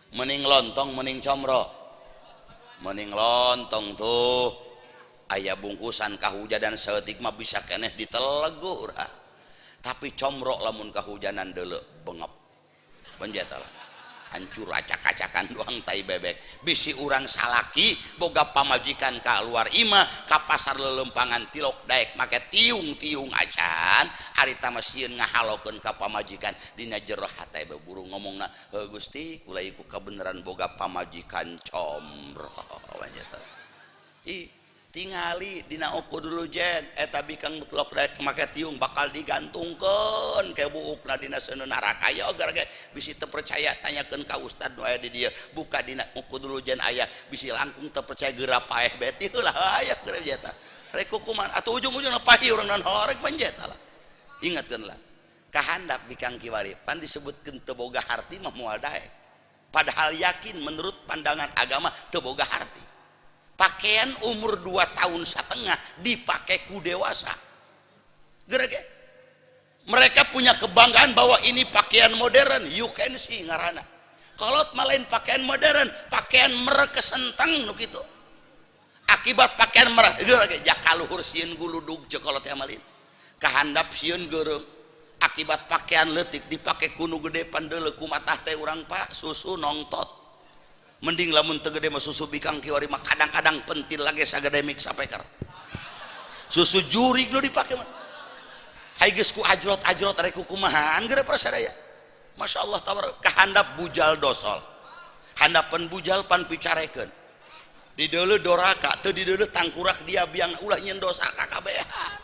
Mending lontong, mending comro. Mending lontong tuh. Aya bungkusan kahujanan saeutik mah bisa keneh ditelegur. Tapi comro lamun kahujanan deuleu bengep. Penjeta lah. Hancur acak-acakan doang tai bebek. Bisi urang salaki boga pamajikan ka luar imah ka pasar lelempangan tilok daek make tiung-tiung acan ari tah mah sieun ngahalokeun ka pamajikan dina jero hate buru ngomongna heuh Gusti kula iku kabeneran boga pamajikan comro. Ih Tingali dina Uqudul Lujain eta bikang mutlak rek make tiung bakal digantungkeun ke buukna dina seuneu neraka ya gara bisi teu percaya tanyakeun ka ustad nu aya di dieu buka dina Uqudul Lujain aya bisi langkung teu percaya geura paeh beti heula aya geura eta rek kukuman atuh ujung-ujungna pahi urang nan horeg panjeta lah. Ingatkeun lah kahandap bikang kiwari pan disebutkeun teu boga harti mah moal daek padahal yakin menurut pandangan agama teu boga harti. Pakaian umur 2,5 tahun dipakai ku dewasa. Gerege. Mereka punya kebanggaan bahwa ini pakaian modern, you can see ngarana. Kalau malain pakaian modern, pakaian merek kesentang nu kitu. Akibat pakaian merek, gerege jakaluhur sieun guludug ceuk kolot teh malin. Kahandap sieun geureum. Akibat pakaian leutik dipake ku nu gede pandeuleu kumatah teh urang Pak susu nongtot. Mending lamun teu gede mah susu bikang kiwari mah kadang-kadang pentil lagi sagede mik sapeker. Susu jurig nu dipake mah. Hai geus ku ajrot-ajrot rek kumahaan geura prasadaya. Masya Allah tabar kahandap bujal dosol. Handapan bujal pan picarekeun. Di deuleu doraka teu di deuleu tangkurak dia biang ulah nyeun dosa kakabehan.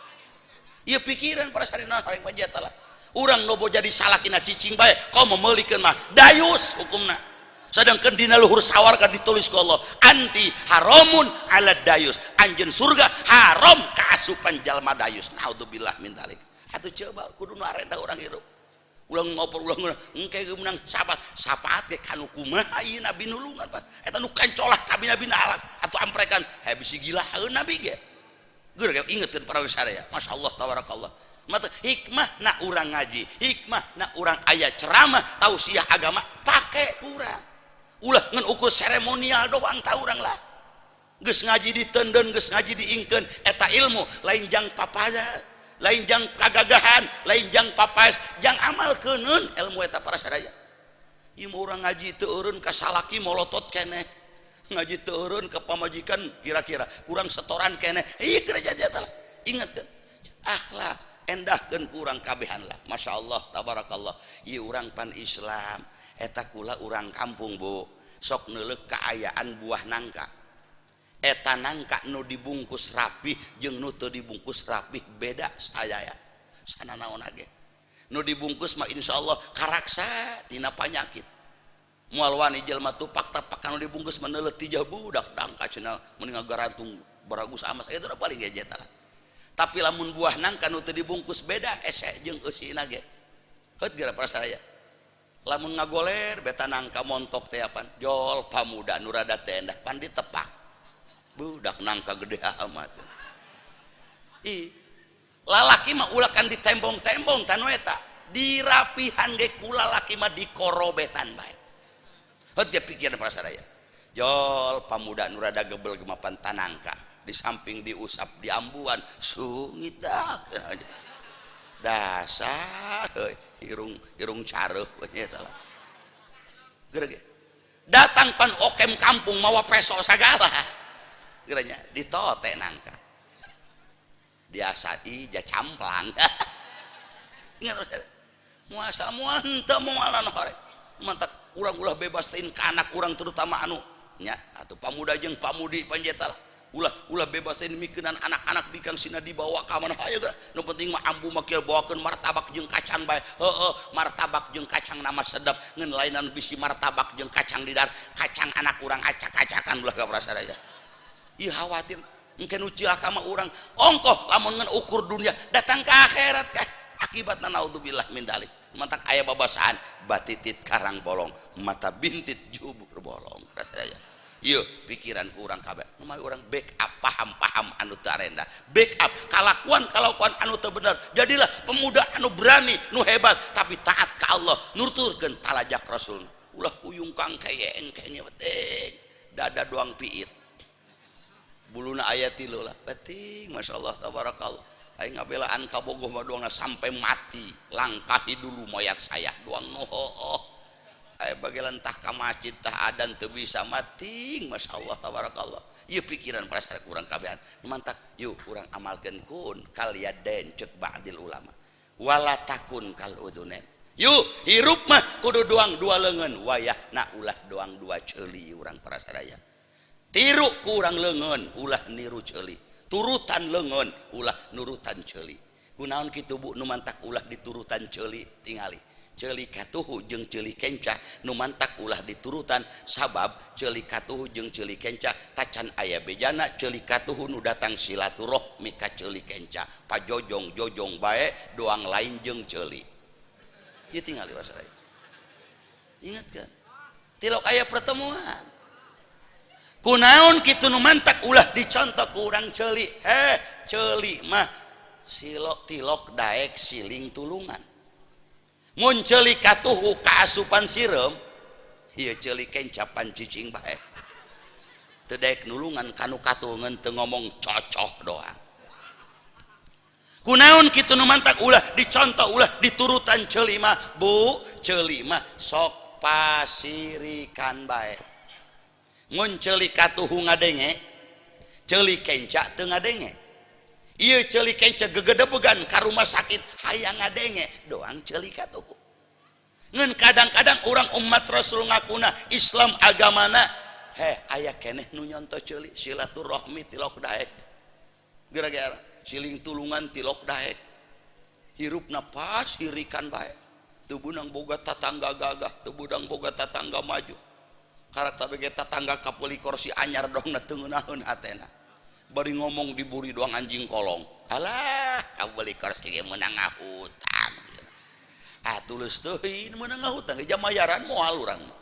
Ieu pikiran prasadaya horeng panjeta lah. Urang lobo jadi salakina cicing bae komo meulikeun mah dayus hukumna. Sedangkan dina luhur sawarga ditulis ku Allah anti haramun ala dayus anjeun surga haram kaasupan jalma dayus naudzubillah min dzalik. Atuh coba kudu nu arenda urang hirup ulah ngobrol ulah engke ge meunang sahabat sapaat ge kanu kumaha ieu nabi nulungan Pak eta nu kancolah ka nabi alak atuh amprekan he bisi gila nabi ge geura ingeutkeun para sadaya. Masyaallah tabarakallah. Mata hikmah na urang ngaji hikmah na urang aya ceramah tausiah agama pake kurang ulah ngan ukur seremonial doang tau urang lah geus ngaji ditenden geus ngaji diingkeun eta ilmu lain jang papaya lain jang kagagahan lain jang papaes jang amal keuneun ilmu eta para sadaya. Ieu mah urang ngaji teu eureun ka salaki molotot keneh ngaji teu eureun ka pamajikan kira-kira kurang setoran keneh ieu geura jajah lah. Ingatkeun akhlak endahkeun ku urang kabehan lah. Masyaallah tabarakallah ieu urang pan Islam eta kula urang kampung bu sok neuleuh kaayaan buah nangka eta nangka nu dibungkus rapih jeung nu teu dibungkus rapih beda saya ya sana naon ge nu dibungkus mah insyaallah karaksa tina panyakit moal wani jelema tupak tapak nu dibungkus mah neuleuh tijah budak dangka cenah mending ngagarantung baragus amas eta paling ge eta lah. Tapi lamun buah nangka nu teu dibungkus beda ese jeung eusina ge heut geura perasaan lamun ngagoler beta nangka montok teh apan jol pamuda nu rada teh endah pan ditepak budak nangka gede amat ih lalaki mah ulah kan ditembong-tembong tanu eta dirapihan ge ku lalaki mah dikorobetan bae heut ge pikiran prasadaya jol pamuda nu rada gebel gemapan tanangka di samping diusap diambuan sungit dah dasar irung irung careuh eta lah gerege datang pan okem kampung mawa peso sagala gerenya ditote nangka biasa ija camplang ingat terus muasa moal henteu moalan hore mantak urang ulah bebas teh ka anak urang terutama anu nya atuh pamuda jeung pamudi panjeta lah ulah ulah bebas teh mikeunan anak-anak bikang sina dibawa ka mana hayu geura nu penting mah ambu mah kieu bawakeun martabak jeung kacang bae heueuh martabak jeung kacang nama sedap ngan lainan bisi martabak jeung kacang didar kacang anak urang acak-acakan ulah ka prasadaya ieu khawatir engke nu cilaka mah urang ongkoh lamun ngan ukur dunia datang ke akhirat kah akibatna naudzubillah min dzalik mantak aya babasaan batitit karang bolong mata bintit jubur bolong prasadaya. Ieu pikiran ku urang kabeh nu urang backup paham-paham anu teu arenda backup kalakuan-kalakuan anu teu bener jadilah pemuda anu berani nu hebat tapi taat ka Allah nurturkeun talajak Rasul ulah kuyung kang kayeng kayeng penting dada doang piit buluna aya tilu lah penting masyaallah tabarakallah aing ngabelaan ka bogoh mah doangna sampai mati langkahi dulu mayat saya doang nu hooh aya bagian tah ka masjid tah adan teu bisa mating masyaallah tabarakallah ieu pikiran perasaan urang kabehan mantak yuk urang amalkeun kun kal yadain ceuk ba'dil ulama wala takun kal udunain yuk hirup mah kudu doang dua leungeun wayahna ulah doang dua ceuli urang para sadaya. Tiru ku urang leungeun, ulah niru ceuli. Turutan leungeun, ulah nurutan ceuli. Kunaon kitu bu nu mantak ulah diturutan ceuli? Tingali ceuli katuhu jeung ceuli kenca, nu mantak ulah diturutan sabab ceuli katuhu jeung ceuli kenca tacan aya bejana. Ceuli katuhu nu datang silaturahmi ka ceuli kenca, pajojong jojong bae doang, lain jeung ceuli. Ieu tingali wasaraya. Ingat kan, tilok aya pertemuan. Kunaon kitu nu mantak ulah dicontoh ku urang ceuli? Heh, ceuli mah silok tilok daek siling tulungan. Mun ceuli katuhu kaasupan sireum, ieu ceuli kenca pancicing bae, teu daek nulungan kanu katuhu, ngan teu ngomong, cocok doang. Kunaon kitu nu mantak ulah dicontoh, ulah diturutan ceuli mah bu? Ceuli mah sok pasirikan bae. Mun ceuli katuhu ngadenge, ceuli kenca teu ngadenge. Ieu ceuli kenca gegedebegan ka rumah sakit, hayang ngadenge doang ceuli katuhu. Ngan kadang-kadang orang umat Rasul ngakuna Islam agamana, heh, aya keneh nu nyonto ceuli. Silaturahmi tilok daek, gara-gara siling tulungan tilok daek, hirupna pasirikan bae. Teu beunang boga tatangga gagah, teu beunang boga tatangga maju. Karakter bege tatangga kapeuli kursi anyar dong, teu ngeunaheun hatena. Bari ngomong diburi doang anjing kolong. Alah, kabeuli kursi ge meunang ngahutang. Ah, tulus teuing meunang ngahutang ge jamayaran moal urang mah.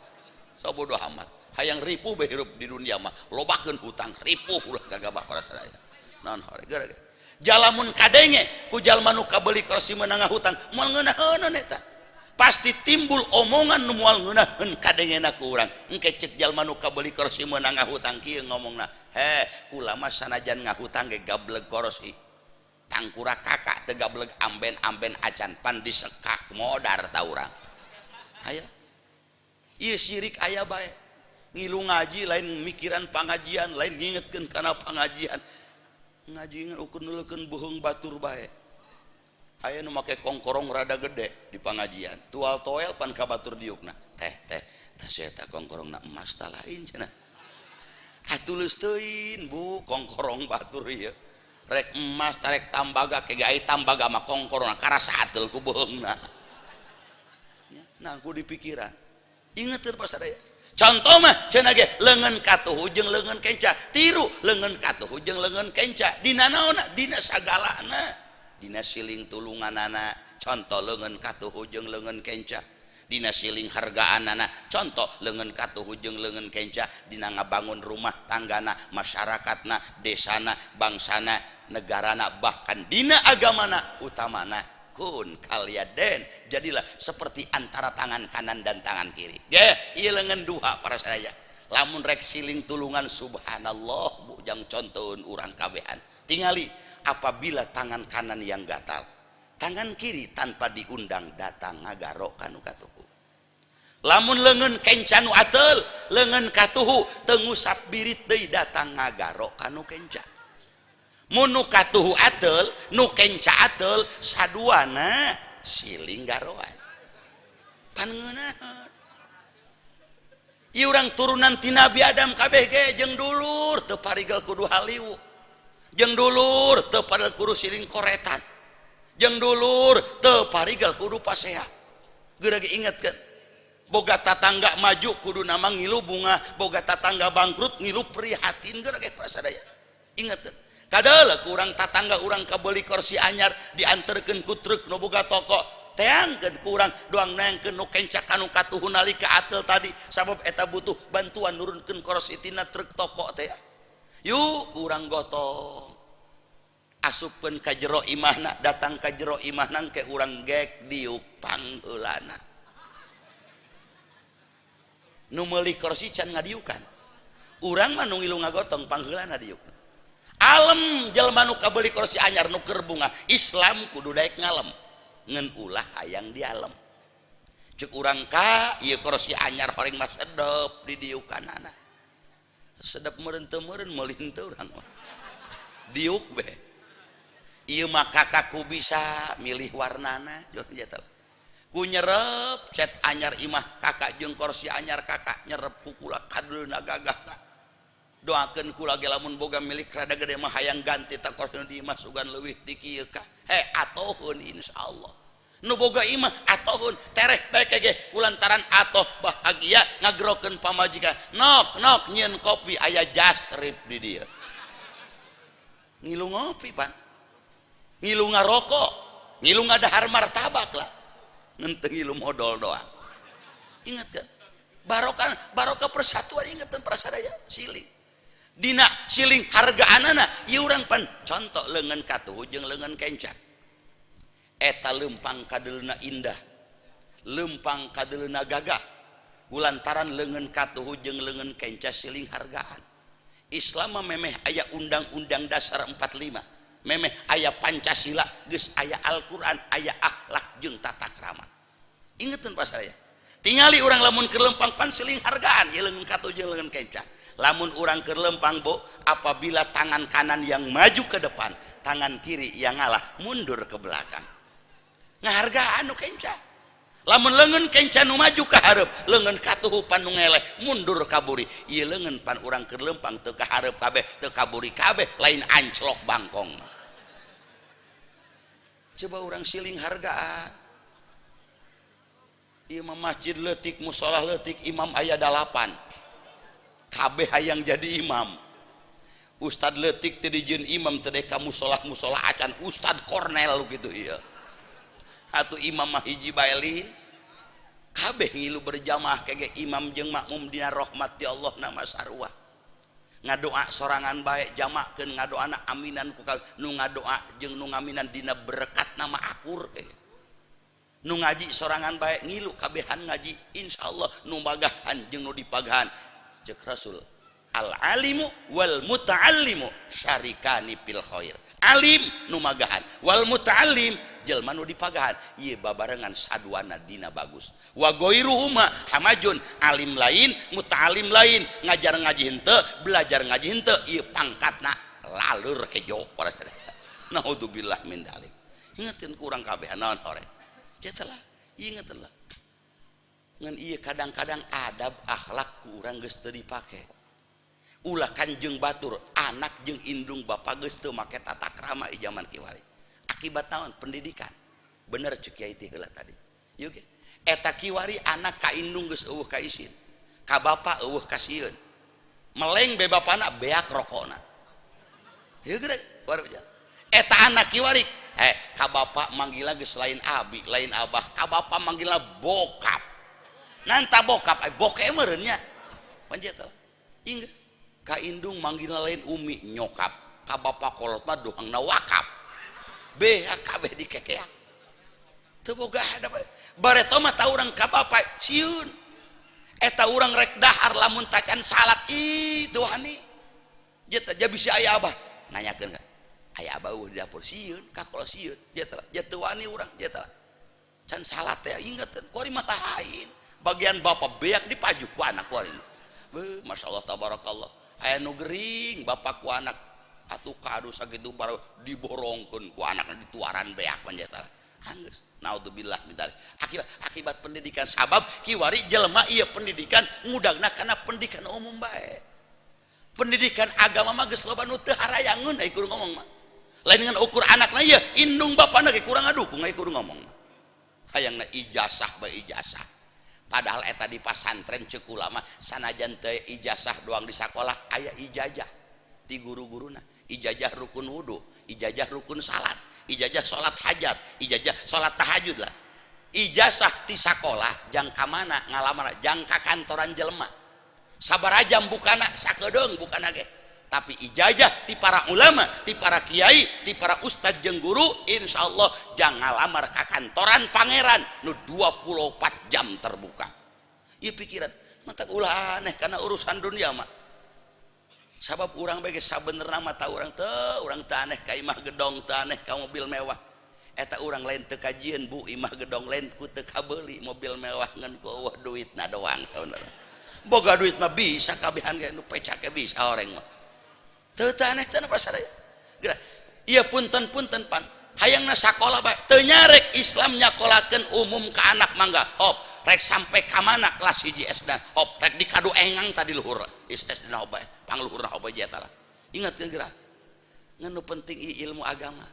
Sabodo amat. Hayang ripuh bae hirup di dunia mah, lobakeun hutang, ripuh ulah gagabah para sadaya. Naon hore gara-gara jalamun kadenge ku jalma nu kabeuli kursi meunang ngahutang, moal ngeunaheun eta. Pasti timbul omongan nu moal ngeunaheun kadengena ku urang. Engke cek jalma nu kabeuli kursi meunang ngahutang kieu ngomongna, "Heh, kula mah sanajan ngahutang ge gableg kursi tangkura kakak, teu gableg amben-amben acan, pan disekak modar ta urang." Aya ieu sirik, aya bae. Ngilu ngaji lain mikiran pangajian, lain ngingetkeun kana pangajian. Ngaji ngan ukur nuleukeun beuheung batur bae. Aya nu make kongkorong rada gede di pangajian, tual toel pan ka batur diukna, "Teh, teh, tas eta kongkorongna emas ta lain?" cenah. Atuh teuing bu, kongkorong batur ieu rek emas tarek tambaga ke gai tambaga mah kongkorongna karasa ateul ku beuheungna. Nah, ku dipikiran. Inget pas sadaya. Contoh mah cenah ge leungeun katuhu jeung leungeun kenca. Tiru leungeun katuhu jeung leungeun kenca dina naonna? Dina sagalana, dina siling tulunganana. Contoh leungeun katuhu jeung leungeun kenca dina siling hargaanana. Contoh leungeun katuhu jeung leungeun kenca dina ngabangun rumah tanggana, masyarakatna, desana, bangsana, negarana, bahkan dina agamana. Utamana kun kalyaden, jadilah seperti antara tangan kanan dan tangan kiri. Ge ieu leungeun dua para sadaya. Lamun rek siling tulungan, subhanallah bu, jang contohun urang kabehan. Tingali apabila tangan kanan yang gatal, tangan kiri tanpa diundang datang ngagaro kanu katuhu. Lamun leungeun kenca nu ateul, leungeun katuhu teu ngusap birit deui datang ngagaro kanu kenca. Mun nu katuhu ateul, nu kenca ateul, saduana siling garoan, pan ngeunaheun. Ieu urang turunan ti Nabi Adam kabeh ge. Jeung dulur teu parigel kudu haliwu, jeung dulur teu parigel kudu siling koretan, jeung dulur teu parigel kudu pasea. Geura ge ingetkeun, boga tatangga maju kudu nama ngilu bunga, boga tatangga bangkrut ngilu prihatin. Geura ge prasadaya ingetkeun. Kadeuleuk urang tatangga urang kabeli kursi anyar, dianterkeun ku truk nu boga toko, teangkeun ku urang doang neangkeun nu kenca kanu katuhu nalika ateul tadi, sabab eta butuh bantuan nurunkeun kursi tina truk toko teh. Yuk urang gotong, asupkeun ka jero imahna. Datang ka jero imahna ke urang gek diuk pangheulana. Nu meuli kursi can ngadiukan, urang mah nu ngilu ngagotong pangheulana diuk. Alem jelema nu kabeli kursi anyar, nu keur bunga. Islam kudu daek ngalem, ngan ulah hayang dialem. Cek urang ka ieu kursi anyar horeng mah sedep di diukanana. Sedep meureun teu meureun, meuli henteu urang mah diuk be. Ieu mah kakakku bisa milih warnana ku nyerep cet anyar imah kakak jeung kursi anyar kakak nyerep kukula kadeulna gagah. Doakeun kula ge lamun boga milik rada gede mah hayang ganti takor di imah, sugan leuwih ti kieu ka. He, atoheun, insyaallah. Nu boga imah atoheun, tereh bae ge kulantaran atoh bahagia ngagerokeun pamajikan. Nok nok, nyieun kopi, aya jasrip di dieu. Ngilu ngopi pan. Ngilu ngarokok, ngilu ngadahar martabak lah. Ngenteng ngilu modal doang. Ingat kan? Barokah, barokah persatuan, ingat kan prasadaya siling. Dina siling harga anana ieu urang pan contoh leungeun katuhu jeung leungeun kenca. Eta lempang kadeulna indah, lempang kadeulna gagah, kulantaran leungeun katuhu jeung leungeun kenca siling hargaan. Islam mah memeh aya Undang-Undang Dasar 45, memeh aya Pancasila, geus aya Al-Qur'an, aya akhlak jeung tata krama. Ingetin pas saya, tingali urang lamun keur lempang pan siling hargaan ieu leungeun katuhu jeung leungeun kenca. Lamun urang keur lempang, Bu, apabila tangan kanan yang maju ke depan, tangan kiri yang ngalah mundur ke belakang, ngahargaan nu kenca. Lamun leungeun kenca nu maju ka hareup, leungeun katuhu pan nu ngeleh mundur ka buri. Ieu leungeun pan urang keur lempang teu ka hareup kabeh, teu ka buri kabeh, lain anclok bangkong. Coba urang siling hargaan. Ieu mah masjid leutik, musola leutik, imam aya 8, kabeh hayang jadi imam. Ustad leutik teu dijieun imam, teu ka musola musola acan Ustad Cornell gitu. Ieu atuh imam mah hiji bae lin. Kabeh ngilu berjamaah kege imam jeung makmum dina rahmat ti Allah nama sarua. Ngadoa sorangan bae, jamakeun ngadoana, aminan ku nu ngadoa jeung nu ngaminan dina berkat nama akur kege. Nu ngaji sorangan bae, ngilu kabehan ngaji, insyaallah nu magahan jeung nu dipagahan. Cek Rasul, al alimu wal muta'allimu syarikani fil khair. Alim nu magahan, wal muta'allim jelma nu dipagahan, ieu babarengan saduana dina bagus. Wa ghairuhuma hamajun. Alim lain, muta'allim lain, ngajar ngaji henteu, belajar ngaji henteu, ieu pangkatna lalur hejo para sadaya. Naudzubillah min dzalik. Ingetin ku urang kabeh naon hore lah, ingetin lah. Ngan ieu kadang-kadang adab akhlak ku urang geus teu dipake. Ulah kanjeng batur, anak jeung indung bapa geus teu make tata krama di zaman kiwari. Akibat naon? Pendidikan. Bener cek kiai teh heula tadi. Ieu ge eta kiwari anak ka indung geus eueuh ka isin, ka bapa eueuh kasieun, meleng be bapana beak rokona. Ieu gede baru eta anak kiwari ka bapa manggilna geus lain abi, lain abah, ka bapa manggilna bokap. Nanta bokap, boke meureun nya panjat. Inggris ka indung manggilna lain umi, nyokap, ka bapa kolot mah doangna wakap, beak kabeh dikekeak, teu boga hadap. Bareto mah tah urang ka bapa sieun. Eta urang rek dahar lamun tacan salat, ih teu wani. Ja bisi aya abah nanyakeun, aya abah eueuh di dapur, sieun ka kolot, sieun. Ja teu wani urang can salat teh. Ingeteun kuari mah lain bagian bapak beak dipaju ku anak kuari. Beuh, Masya Allah tabarakallah, aya nu gering bapak ku anak atuh kadu sakitu baru diborongkeun ku anak dituaran beak panjata anggeus. Naudzubillah min dzalik. Akibat akibat pendidikan, sabab kiwari jelema ieu pendidikan ngudagna kana pendidikan umum bae. Pendidikan agama mah geus loba nu teu harayangeun. Ai kudu ngomong mah lain dengan ukur anakna ieu, indung bapana ge kurang ngadukung. Ai kudu ngomong mah hayangna ijazah bae, ijazah. Padahal eta di pasantren cek ulama sanajan teu ijazah doang, di sakolah aya ijazah ti guru-guruna, ijazah rukun wudu, ijazah rukun salat, ijazah salat hajat, ijazah salat tahajud lah. Ijazah ti sakolah jang ka mana ngalamar, jang ka kantoran jelema sabaraha jam bukana, sakedeung bukana ge. Tapi ijazah ti para ulama, ti para kiai, ti para ustad jeung guru, insyaallah jang ngalamar ka kantoran pangeran nu 24 jam terbuka. Ieu pikiran mata ulah aneh karena urusan dunia mah. Sabab urang bagi sabenerna mah tah urang teu, urang teu aneh ka imah gedong, teu aneh ka mobil mewah. Eta urang lain teu kajieun, Bu, imah gedong, lain ku teu kabeuli mobil mewah, ngan ku eueuh duitna doang sabenerna. Boga duit mah bisa kabehan ge, nu pecak ge bisa oreng mah. Teu teu aneh teu pasar geura. Ieu punten-punten pan hayangna sakola bae, teu nyarek Islam nyakolakeun umum ka anak mangga hop. Rek sampai ka mana kelas 1 SD hop rek di kadu engang tadi luhur SD na bae pangluhurna bae eta lah. Ingat geura ngan nu penting ilmu agama.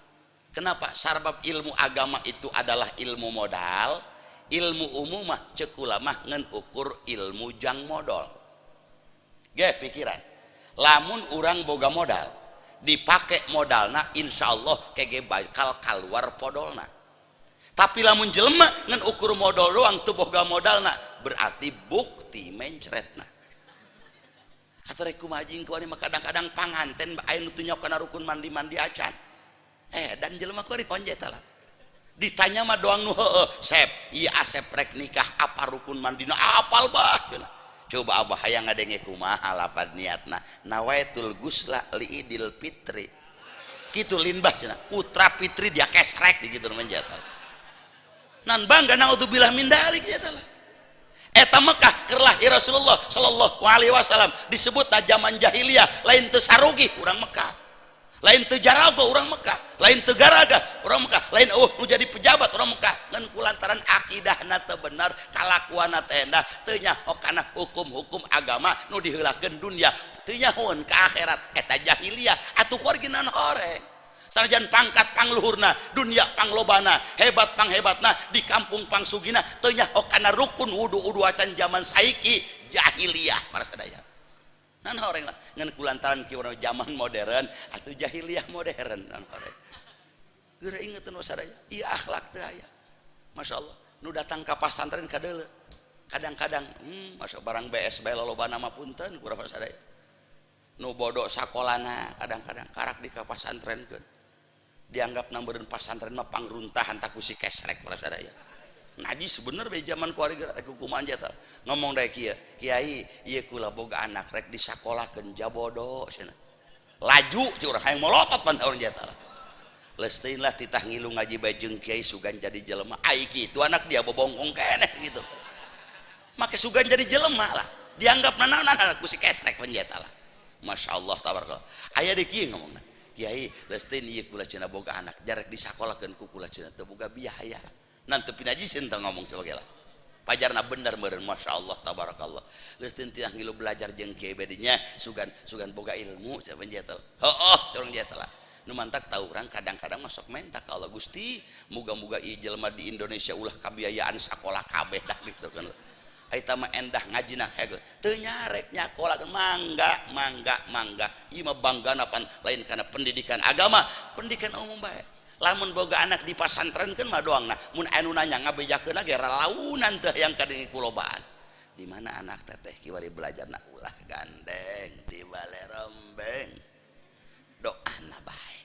Kenapa? Sarbab ilmu agama itu adalah ilmu modal, ilmu umum mah ceuk ulama ngan ukur ilmu jang modal. Ge pikiran. Lamun urang boga modal, dipake modalna insyaallah kege bakal kaluar podolna. Tapi lamun jelema ngan ukur modal doang teu boga modalna, berarti bukti mencretna. Atuh rek kumaha jeung kuari mah kadang-kadang panganten aya nu teu nyaho kana rukun mandi-mandi acan. Dan jelema kuari honje tah lah. Ditanya mah doang nu heueuh, sep, ieu Asep rek nikah apa rukun mandina apal bah cenah. Coba abah hayang ngadenge kumaha lapad niatna. Nawaitul gusla li idil fitri. Kitu lin bah cenah. Putra fitri dia kesrek gitu menjata. Nan bangga naudzubillah min dalik ya salah. Eta Mekah keur lahir Rasulullah sallallahu alaihi wasallam disebut zaman jahiliyah, lain teu sarugi urang Mekah. Lain teu jarago urang Mekah, lain teu garaga urang Mekah, lain eueuh nu jadi pejabat urang Mekah. Ngan kulantaran akidahna teu bener, kalakuanna teu endah, teu nyaho kana hukum-hukum agama nu diheulakeun dunya, teu nyahoeun ka akhirat. Eta jahiliyah atuh kuarginan horeng. Sanajan pangkat pangluhurna, dunia panglobana, hebat panghebatna, di kampung pangsugina, teu nyaho kana rukun wudu-wudu acan zaman saiki jahiliyah para sadaya. Nan horeng lah ngan kulantaran kieu zaman modern atuh jahiliyah modern nan horeng. Geura ingeutkeun sadaya, ieu akhlak teu aya. Masyaallah, nu datang ka pasantren kadeuleu. Kadang-kadang masya barang BS bae lolobana mah punten ku sadaya. Nu bodoh sakolana kadang-kadang karak di ka pasantrenkeun. Dianggap nambareun pasantren mah pangruntahan tak ku si kesrek para sadaya. Najis bener be zaman kuari geura rek kumaha tah. Ngomong dae kieu, kiai ieu kula boga anak rek disakolakeun jabodo cenah. Laju ceu urang hayang molotot pan urang jata lah. Leusteun lah titah ngilu ngaji bae jeung kiai sugan jadi jelema. Ai kitu anak dia bobongkong keneh gitu. Make sugan jadi jelema lah. Dianggap nanaonan anak ku si kesrek pan jata lah. Masya Allah tabarakallah. Aya di kieu ngomongna. Kiai leusteun ieu kula cenah boga anak jarek disakolakeun ku kula cenah teu boga biaya. Nan teu pinajiseun teh ngomong coba gela. Pajarna bener meureun Masya Allah tabarakallah. Leusteun teh ngilu belajar jeung kiai bedinya sugan sugan boga ilmu cenah penjeta. Heueuh urang jeta lah. Nu mantak tahu urang kadang-kadang masuk menta ka Allah Gusti, muga-muga ieu jelema di Indonesia ulah kabiayaan sakola kabeh dah gitu kan. Eta mah endah ngajina hege teu nyarek nyakola mangga mangga mangga ieu mah banggana pan lain kana pendidikan agama, pendidikan umum bae. Lamun boga anak di pasantrenkeun mah doangna mun anu nanya ngabejakeun ge ralaunan teh yang kadenge kulobaan. Di mana anak teteh kiwari belajarna ulah gandeng di bale rombeng doana bae.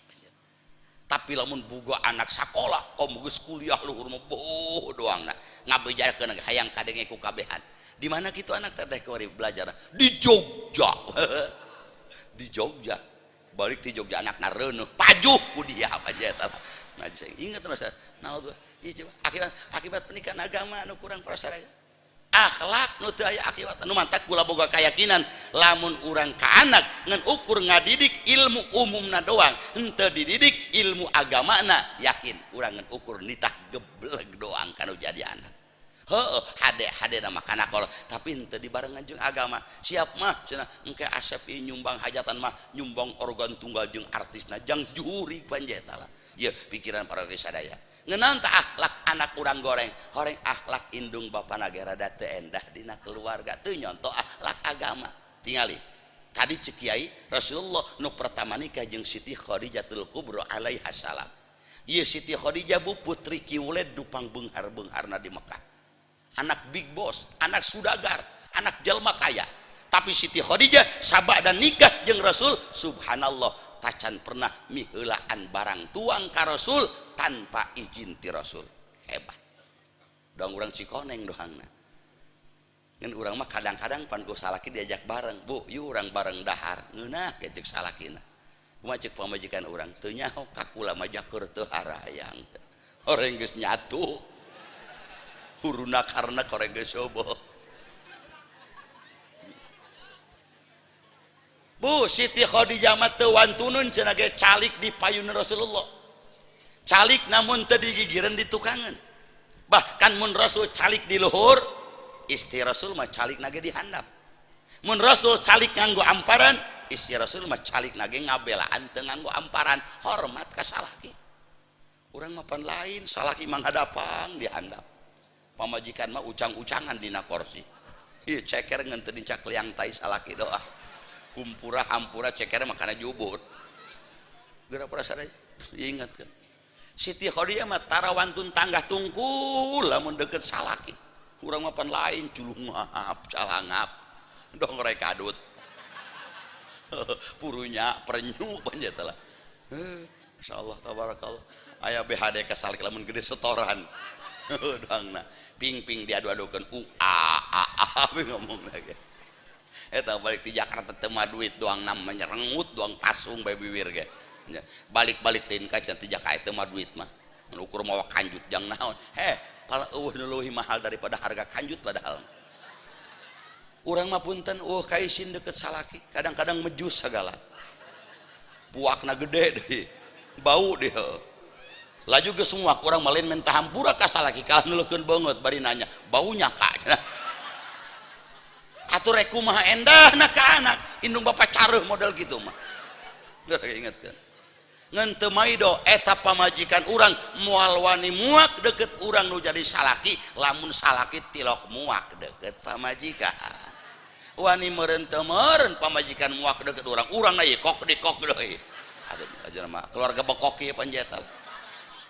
Tapi lamun boga anak sakola kom geus kuliah luhur mah boh doangna ngabejakeun hayang kadenge ku kabehan. Di mana kitu anak teteh kiwari belajar? Di Jogja. Di Jogja. Balik di Jogja anakna reuneuh pajuh ku dia apa aja eta. Nah, ingat terus. Nah, ieu coba akibat akibat pendidikan agama nu kurang prasaraya. Akhlak nu teu aya akibat nu mantak kula boga keyakinan lamun urang ka anak ngan ukur ngadidik ilmu umumna doang henteu dididik ilmu agamana yakin urang ngan ukur nitah gebleg doang kanu jadi anak. Heueuh hade hade na makana kolot tapi henteu dibarengan jeung agama. Siap mah cenah engke Asep ieu nyumbang hajatan mah nyumbang organ tunggal jeung artisna jang juri panjeta lah. Ieu pikiran para sadaya. Ngeunaan tah akhlak anak urang goreng, horeng akhlak indung bapana ge rada teu endah dina keluarga teu nyonto akhlak agama. Tingali. Tadi ceuk kiai Rasulullah nu pertama nikah jeung Siti Khadijatul Kubra alaiha salam. Ieu Siti Khadijah bu putri Kiwuled nu pangbeunghar-beungharna di Mekah. Anak big boss, anak sudagar, anak jelma kaya. Tapi Siti Khadijah sabada nikah jeung Rasul, subhanallah, tacan pernah miheulaan barang tuang ka Rasul tanpa izin ti Rasul. Hebat. Doang urang Cikoneng doangna. Ngan urang mah kadang-kadang pan ku salaki diajak bareng, Bu, yuk urang bareng dahar. Ngeunah ge ceuk salakina. Kumaha ceuk pamajikan urang? Teu nyaho ka kula mah jaker teu harayang. Horeng geus nyatu. Huruna karena koreng geus sobo. Bu, Siti Khadijah mah teu wantunun cenah ge calik di payun Rasulullah. Calik namun teu digigireun di tukangan. Bahkan mun Rasul calik di luhur, Istri Rasul mah calik nage di handap. Mun Rasul calik nganggo amparan, istri Rasul mah calik nage ngabelaan teu nganggo amparan, hormat ka salaki. Urang mah pan lain, salaki manghadapang di handap. Pamajikan mah ucang-ucangan dina korsi. Ieu ceker ngan teu nincak liang tai salaki doa. Kumpura hampura ceker mah kana jubur. Geura perasaan ingat kan. Siti Khadijah mah tarawantun tanggah tungkul lamun deket salaki. Urang mah pan lain culungap calangap. Dong rek kadut. Purunya perenyu panjat lah. Insyaallah tabarakallah. Aya BHD ka salaki lamun gede setoran. Doangna ping-ping diadu-adukeun u a a a ngomong lagi. Eta balik ti Jakarta teu mah duit doang namanya rengut doang pasung bae bibir ge. Balik-balik tin ka cenah ti Jakarta teu mah duit mah. Mun ukur mawa kanjut jang naon. Heh, pala eueuh nu leuwih mahal daripada harga kanjut padahal. Urang mah punten eueuh kaisin deket salaki, kadang-kadang mejus sagala. Puakna gede deui. Bau deh. Laju geus semua urang mah lain minta hampura ka salaki kalah neuleukeun beungeut bari nanya, baunya ka cenah. Atuh rek kumaha endahna ka anak, indung bapa careuh model gitu mah. Geus inget kan. Ngan teu maido eta pamajikan urang moal wani muak deket urang nu jadi salaki, lamun salaki tilok muak deket pamajikan. Wani meureun teu meureun pamajikan muak deket urang, urang na ieu kok dikok deui. Aduh, aja mah keluarga bekok ieu panjetal.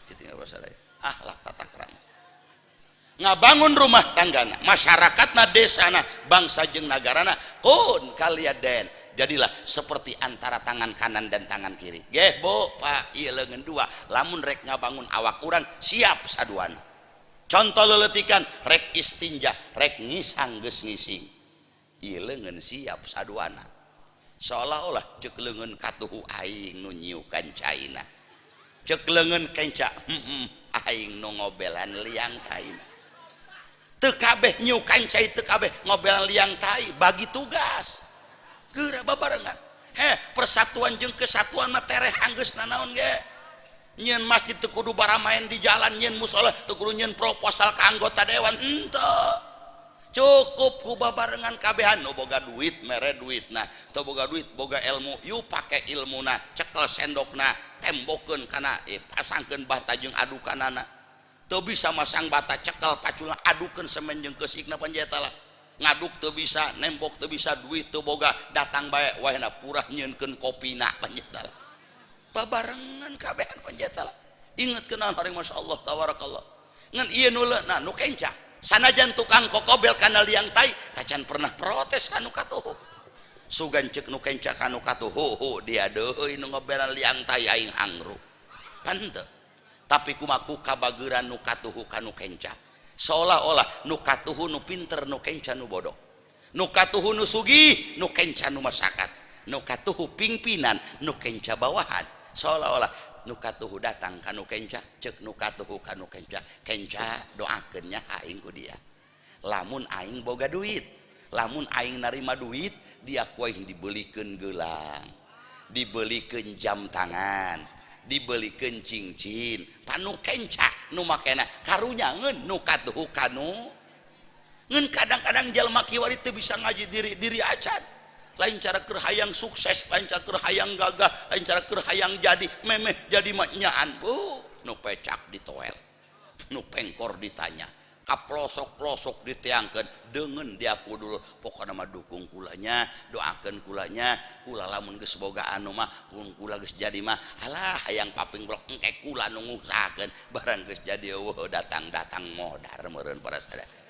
Kitu sadaya. Akhlak tata krama. Ngabangun rumah tanggana, masyarakatna, desana, bangsa jeung nagarana, kun kaliaden. Jadilah seperti antara tangan kanan dan tangan kiri. Geh, Bu, Pak, ieu leungeun dua. Lamun rek ngabangun awak urang siap saduana. Contoh leletikan rek istinja, rek ngisang geus ngising. Ieu leungeun siap saduana. Seolah-olah cek leungeun katuhu aing nu nyiukan caina. Cek leungeun kenca, aing nu ngobelan liang taina. Teu kabeh nyiukan cai, teu kabeh ngobelan liang tai, bagi tugas. Geura babarengan. Heh, persatuan jeung kesatuan mah tereh anggeus nanaon ge. Nyieun masjid teu kudu baramaen di jalan, nyieun musala teu kudu nyieun proposal ka anggota dewan, henteu. Cukup ku babarengan kabehan nu boga duit mere duitna, teu boga duit boga ilmu, yuk pake ilmuna, cekel sendokna, tembokeun kana, pasangkeun bata jeung adukanana. Teu bisa masang bata cekel paculna adukeun semen jeung keusikna panjeta lah. Ngaduk teu bisa, nembok teu bisa, duit teu boga, datang bae wahna purah nyieunkeun kopina panjeta lah. Babarengan kabehan panjeta lah. Inget kenal hari masyaallah tabarakallah. Ngan ieu nu leuna nu kenca. Sanajan tukang kokobel kana liang tai, tacan pernah protes kanu katuhu. Sugan ceuk nu kenca kanu katuhu, hu dia deui nu ngobelan liang tai aing hangru. Pan teu. Tapi kumaku kabageran nu katuhu kanu kenca. Seolah-olah nu katuhu nu pinter, nu kenca nu bodoh. Nu katuhu nu sugih, nu kenca nu masakat. Nu katuhu pimpinan, nu kenca bawahan. Seolah-olah nu katuhu datang kanu kenca, cek nu katuhu kanu kenca, kenca doakeun nya aing ku dia. Lamun aing boga duit, lamun aing narima duit, dia ku aing dibelikeun gelang, dibelikeun jam tangan, dibelikeun cincin. Panu kenca nu makena karunya ngeun nu katuhu kanu ngeun. Kadang-kadang jalma kiwari teu bisa ngaji diri acan. Lain cara keur hayang sukses, lain cara keur hayang gagah, lain cara keur hayang jadi memeh jadi mah nyaan. Nu pecak ditoel, nu pengkor ditanya, ka pelosok-pelosok diteangkeun, deungeun diaku dulu. Pokona mah dukung kulanya, doakeun kulanya, kula lamun geus boga anu mah, kun kula geus jadi mah, alah hayang paping blok engke kula nu ngusahakeun, barang geus jadi eueuh datang-datang modar meureun para sadaya.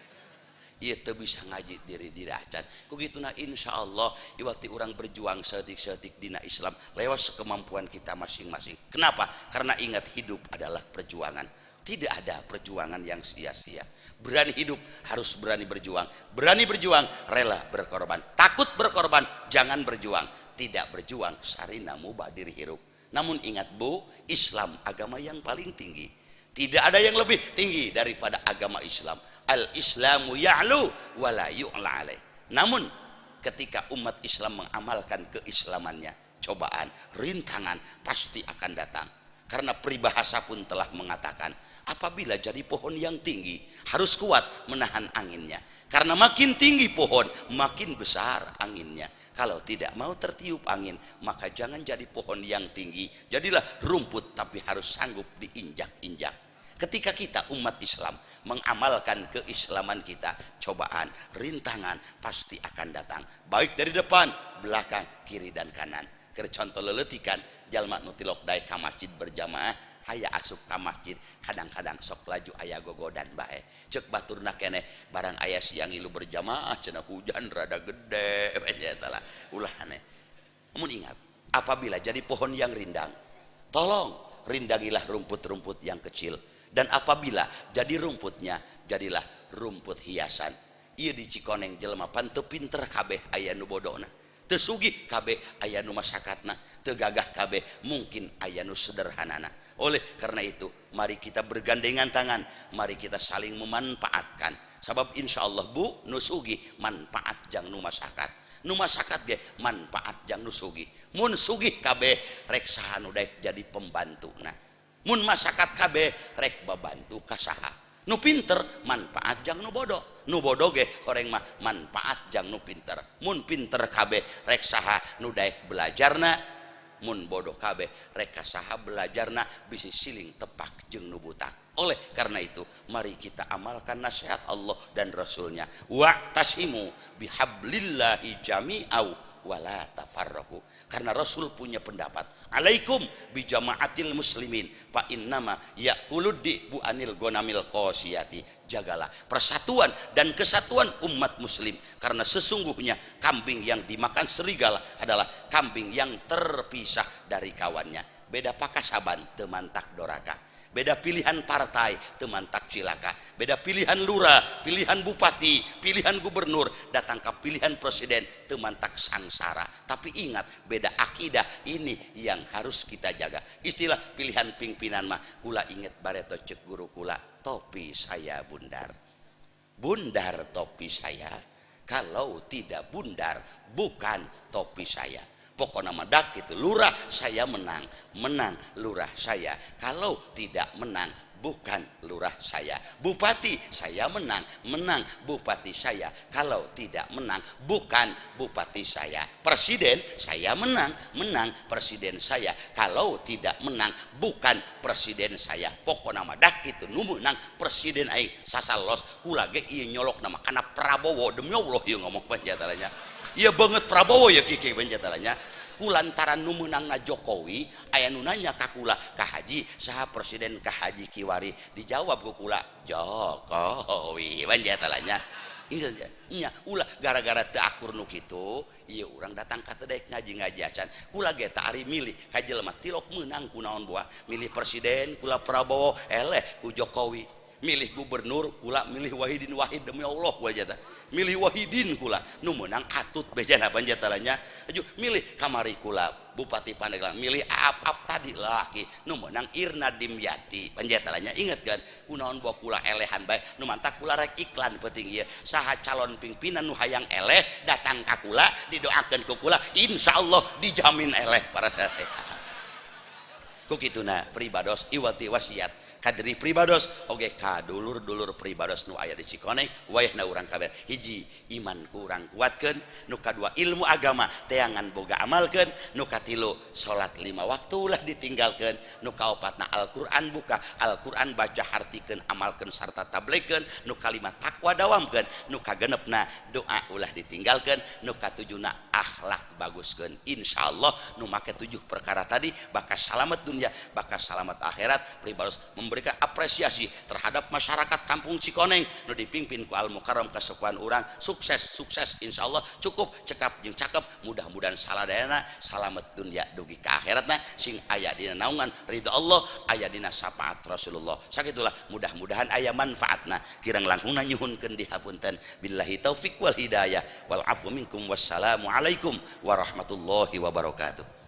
Ieu teu bisa ngaji diri-diri acan. Ku kituna insyaallah iwati urang berjuang saeutik-saeutik dina Islam lewat kemampuan kita masing-masing. Kenapa? Karena ingat hidup adalah perjuangan. Tidak ada perjuangan yang sia-sia. Berani hidup harus berani berjuang. Berani berjuang rela berkorban. Takut berkorban jangan berjuang. Tidak berjuang sarina mubadir hirup. Namun ingat Bu, Islam agama yang paling tinggi. Tidak ada yang lebih tinggi daripada agama Islam. Al-Islamu ya'lu wa la yu'la alaih. Namun ketika umat Islam mengamalkan keislamannya, cobaan, rintangan pasti akan datang. Karena peribahasa pun telah mengatakan, apabila jadi pohon yang tinggi harus kuat menahan anginnya, karena makin tinggi pohon makin besar anginnya. Kalau tidak mau tertiup angin, maka jangan jadi pohon yang tinggi, jadilah rumput tapi harus sanggup diinjak-injak. Ketika kita umat Islam mengamalkan keislaman kita, cobaan, rintangan pasti akan datang, baik dari depan, belakang, kiri dan kanan. Keur contoh leletikan, jalma nu tilok daek ka masjid berjamaah, aya asup ka masjid, kadang-kadang sok laju aya gogodan bae. Cek baturna keneh, barang aya siang ngilu berjamaah cenah, hujan rada gede bae lah. Ulah aneh. Namun ingat, apabila jadi pohon yang rindang, tolong rindangilah rumput-rumput yang kecil, dan apabila jadi rumputnya, jadilah rumput hiasan. Ieu di Cikoneng jelema pan teu pinter kabeh, aya nu bodona. Teu sugih kabeh, aya nu masakatna. Teu gagah kabeh, mungkin aya nu sederhanana. Oleh karena itu, mari kita bergandengan tangan, mari kita saling memanfaatkan. Sabab insya Allah, Bu, nu sugih manfaat jang nu masakat, nu masakat ge manfaat jang nu sugih. Mun sugih kabeh, rek saha nu daek jadi pembantu? Nah, mun masakat kabeh, rek babantu ka saha? Nu pinter manfaat jang nu bodoh, nu bodoh ge horeng mah manfaat jang nu pinter. Mun pinter kabeh, rek saha nu daek belajarna? Mun bodoh kabeh, rek ka saha belajarna? Bisi siling tepak jeung nu buta. Oleh karena itu, mari kita amalkan nasihat Allah dan Rasulnya, wa'tasimu bihablillahi jami'au wala tafarraqu. Karena Rasul punya pendapat, alaikum bijamaatil muslimin fa innama ya'kulud bu anil gonamil qasiyati. Jagalah persatuan dan kesatuan umat muslim, karena sesungguhnya kambing yang dimakan serigala adalah kambing yang terpisah dari kawannya. Beda pakasaban teu mantak doraka, beda pilihan partai teu mantak cilaka, beda pilihan lurah, pilihan bupati, pilihan gubernur, datang ke pilihan presiden teu mantak sangsara. Tapi ingat, beda akidah ini yang harus kita jaga. Istilah pilihan pimpinan mah, kula inget bareto cek guru kula, topi saya bundar, bundar topi saya, kalau tidak bundar bukan topi saya. Pokoknya madak itu lurah saya menang, menang lurah saya, kalau tidak menang bukan lurah saya. Bupati saya menang, menang bupati saya, kalau tidak menang bukan bupati saya. Presiden saya menang, menang presiden saya, kalau tidak menang bukan presiden saya. Pokoknya madak itu nu menang presiden aing sasalos. Kula ge ieu nyolok nama karena Prabowo, demi Allah ieu ngomong panjatalanya. Iya banget Prabowo ya, kiki panjatalanya. Kulantaran nu meunangna Jokowi, aya nu nanya ka kula, "Ka Haji, saha presiden ka Haji kiwari?" Dijawab ku kula, "Jokowi." Panjatalanya nya ulah gara-gara teu akur nu kitu ieu urang datang ka teu daek ngaji-ngaji acan. Kula ge tah ari milih ka jelema tilok meunang kunaon buah. Milih presiden kula Prabowo, eleh ku Jokowi. Milih gubernur kula milih Wahidin Wahid, demi Allah wajah tah milih Wahidin kula, nu meunang Atut bejana panjatalanya. Aju milih kamari kula Bupati Pandeglang milih Aap tadi laki, nu meunang Irna Dimyati panjatalanya. Ingat kan, kunaon bawa kula elehan bae. Nu mantak kula rek iklan penting ieu, saha calon pimpinan nu hayang eleh datang ka kula, didoakeun ku kula, insyaallah dijamin eleh para. Ku kituna pribados iwati wasiat kadiri pribados oge ka dulur-dulur pribados nu aya di Cikoneng wayahna urang kabeh. Hiji, iman kurang kuatkeun. Nu kadua, ilmu agama teangan boga amalkeun. Nu katilu, salat 5 waktu ulah ditinggalkeun. Nu kaopatna, Al-Qur'an buka, Al-Qur'an baca, hartikeun, amalkeun sarta tabligkeun. Nu kalima, takwa dawamkeun. Nu kagenepna, doa ulah ditinggalkeun. Nu katujuna, akhlak baguskeun. Insyaallah nu make 7 perkara tadi bakal salamet dunia, bakal salamet akhirat. Pribados memberikan apresiasi terhadap masyarakat kampung Cikoneng nu dipimpin ku Al Mukarram kasepuhan urang. Sukses, sukses, insyaallah. Cukup cekap jeung cakep. Mudah-mudahan saladayana salamet dunia dugi ka akhiratna, sing aya dina naungan ridha Allah, aya dina syafaat Rasulullah. Sakitulah, mudah-mudahan aya manfaatna. Kirang langkungna nyuhunkeun dihapunten. Billahi taufik wal hidayah wal afwu minkum. Wassalamu alaikum warahmatullahi wabarakatuh.